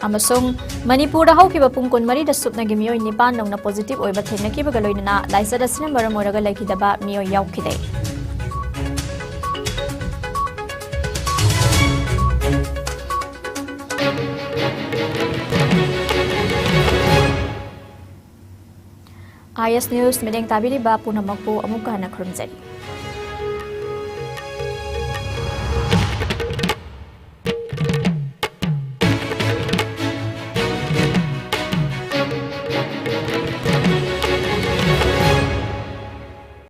ꯑꯃꯁꯨꯡ ꯃꯅꯤꯄꯨꯔꯗ ꯍꯧꯈꯤꯕ ꯄꯨꯡ ꯀꯨꯟꯃꯔꯤꯗ ꯁꯨꯞꯅꯒꯤ ꯃꯤꯑꯣꯏ ꯅꯤꯄꯥꯟ ꯅꯧꯅ positive ꯑꯣꯏꯕ ꯊꯦꯡꯅꯈꯤꯕꯒ ꯂꯣꯏꯅꯅ ꯂꯥꯏꯆꯠ ꯑꯁꯤꯅ ꯃꯔꯝ ꯑꯣꯏꯔꯒ ꯂꯩꯈꯤꯗꯕ ꯃꯤꯑꯣꯏ ꯌꯥꯎꯈꯤꯗꯦ꯫ IS News ꯃꯤꯠꯌꯦꯡ ꯇꯥꯕꯤꯔꯤꯕ ꯄꯨꯝꯅꯃꯛꯄꯨ ꯑꯃꯨꯛꯀ ꯍꯟꯅ ꯈꯨꯔꯨꯝꯖꯔꯤ꯫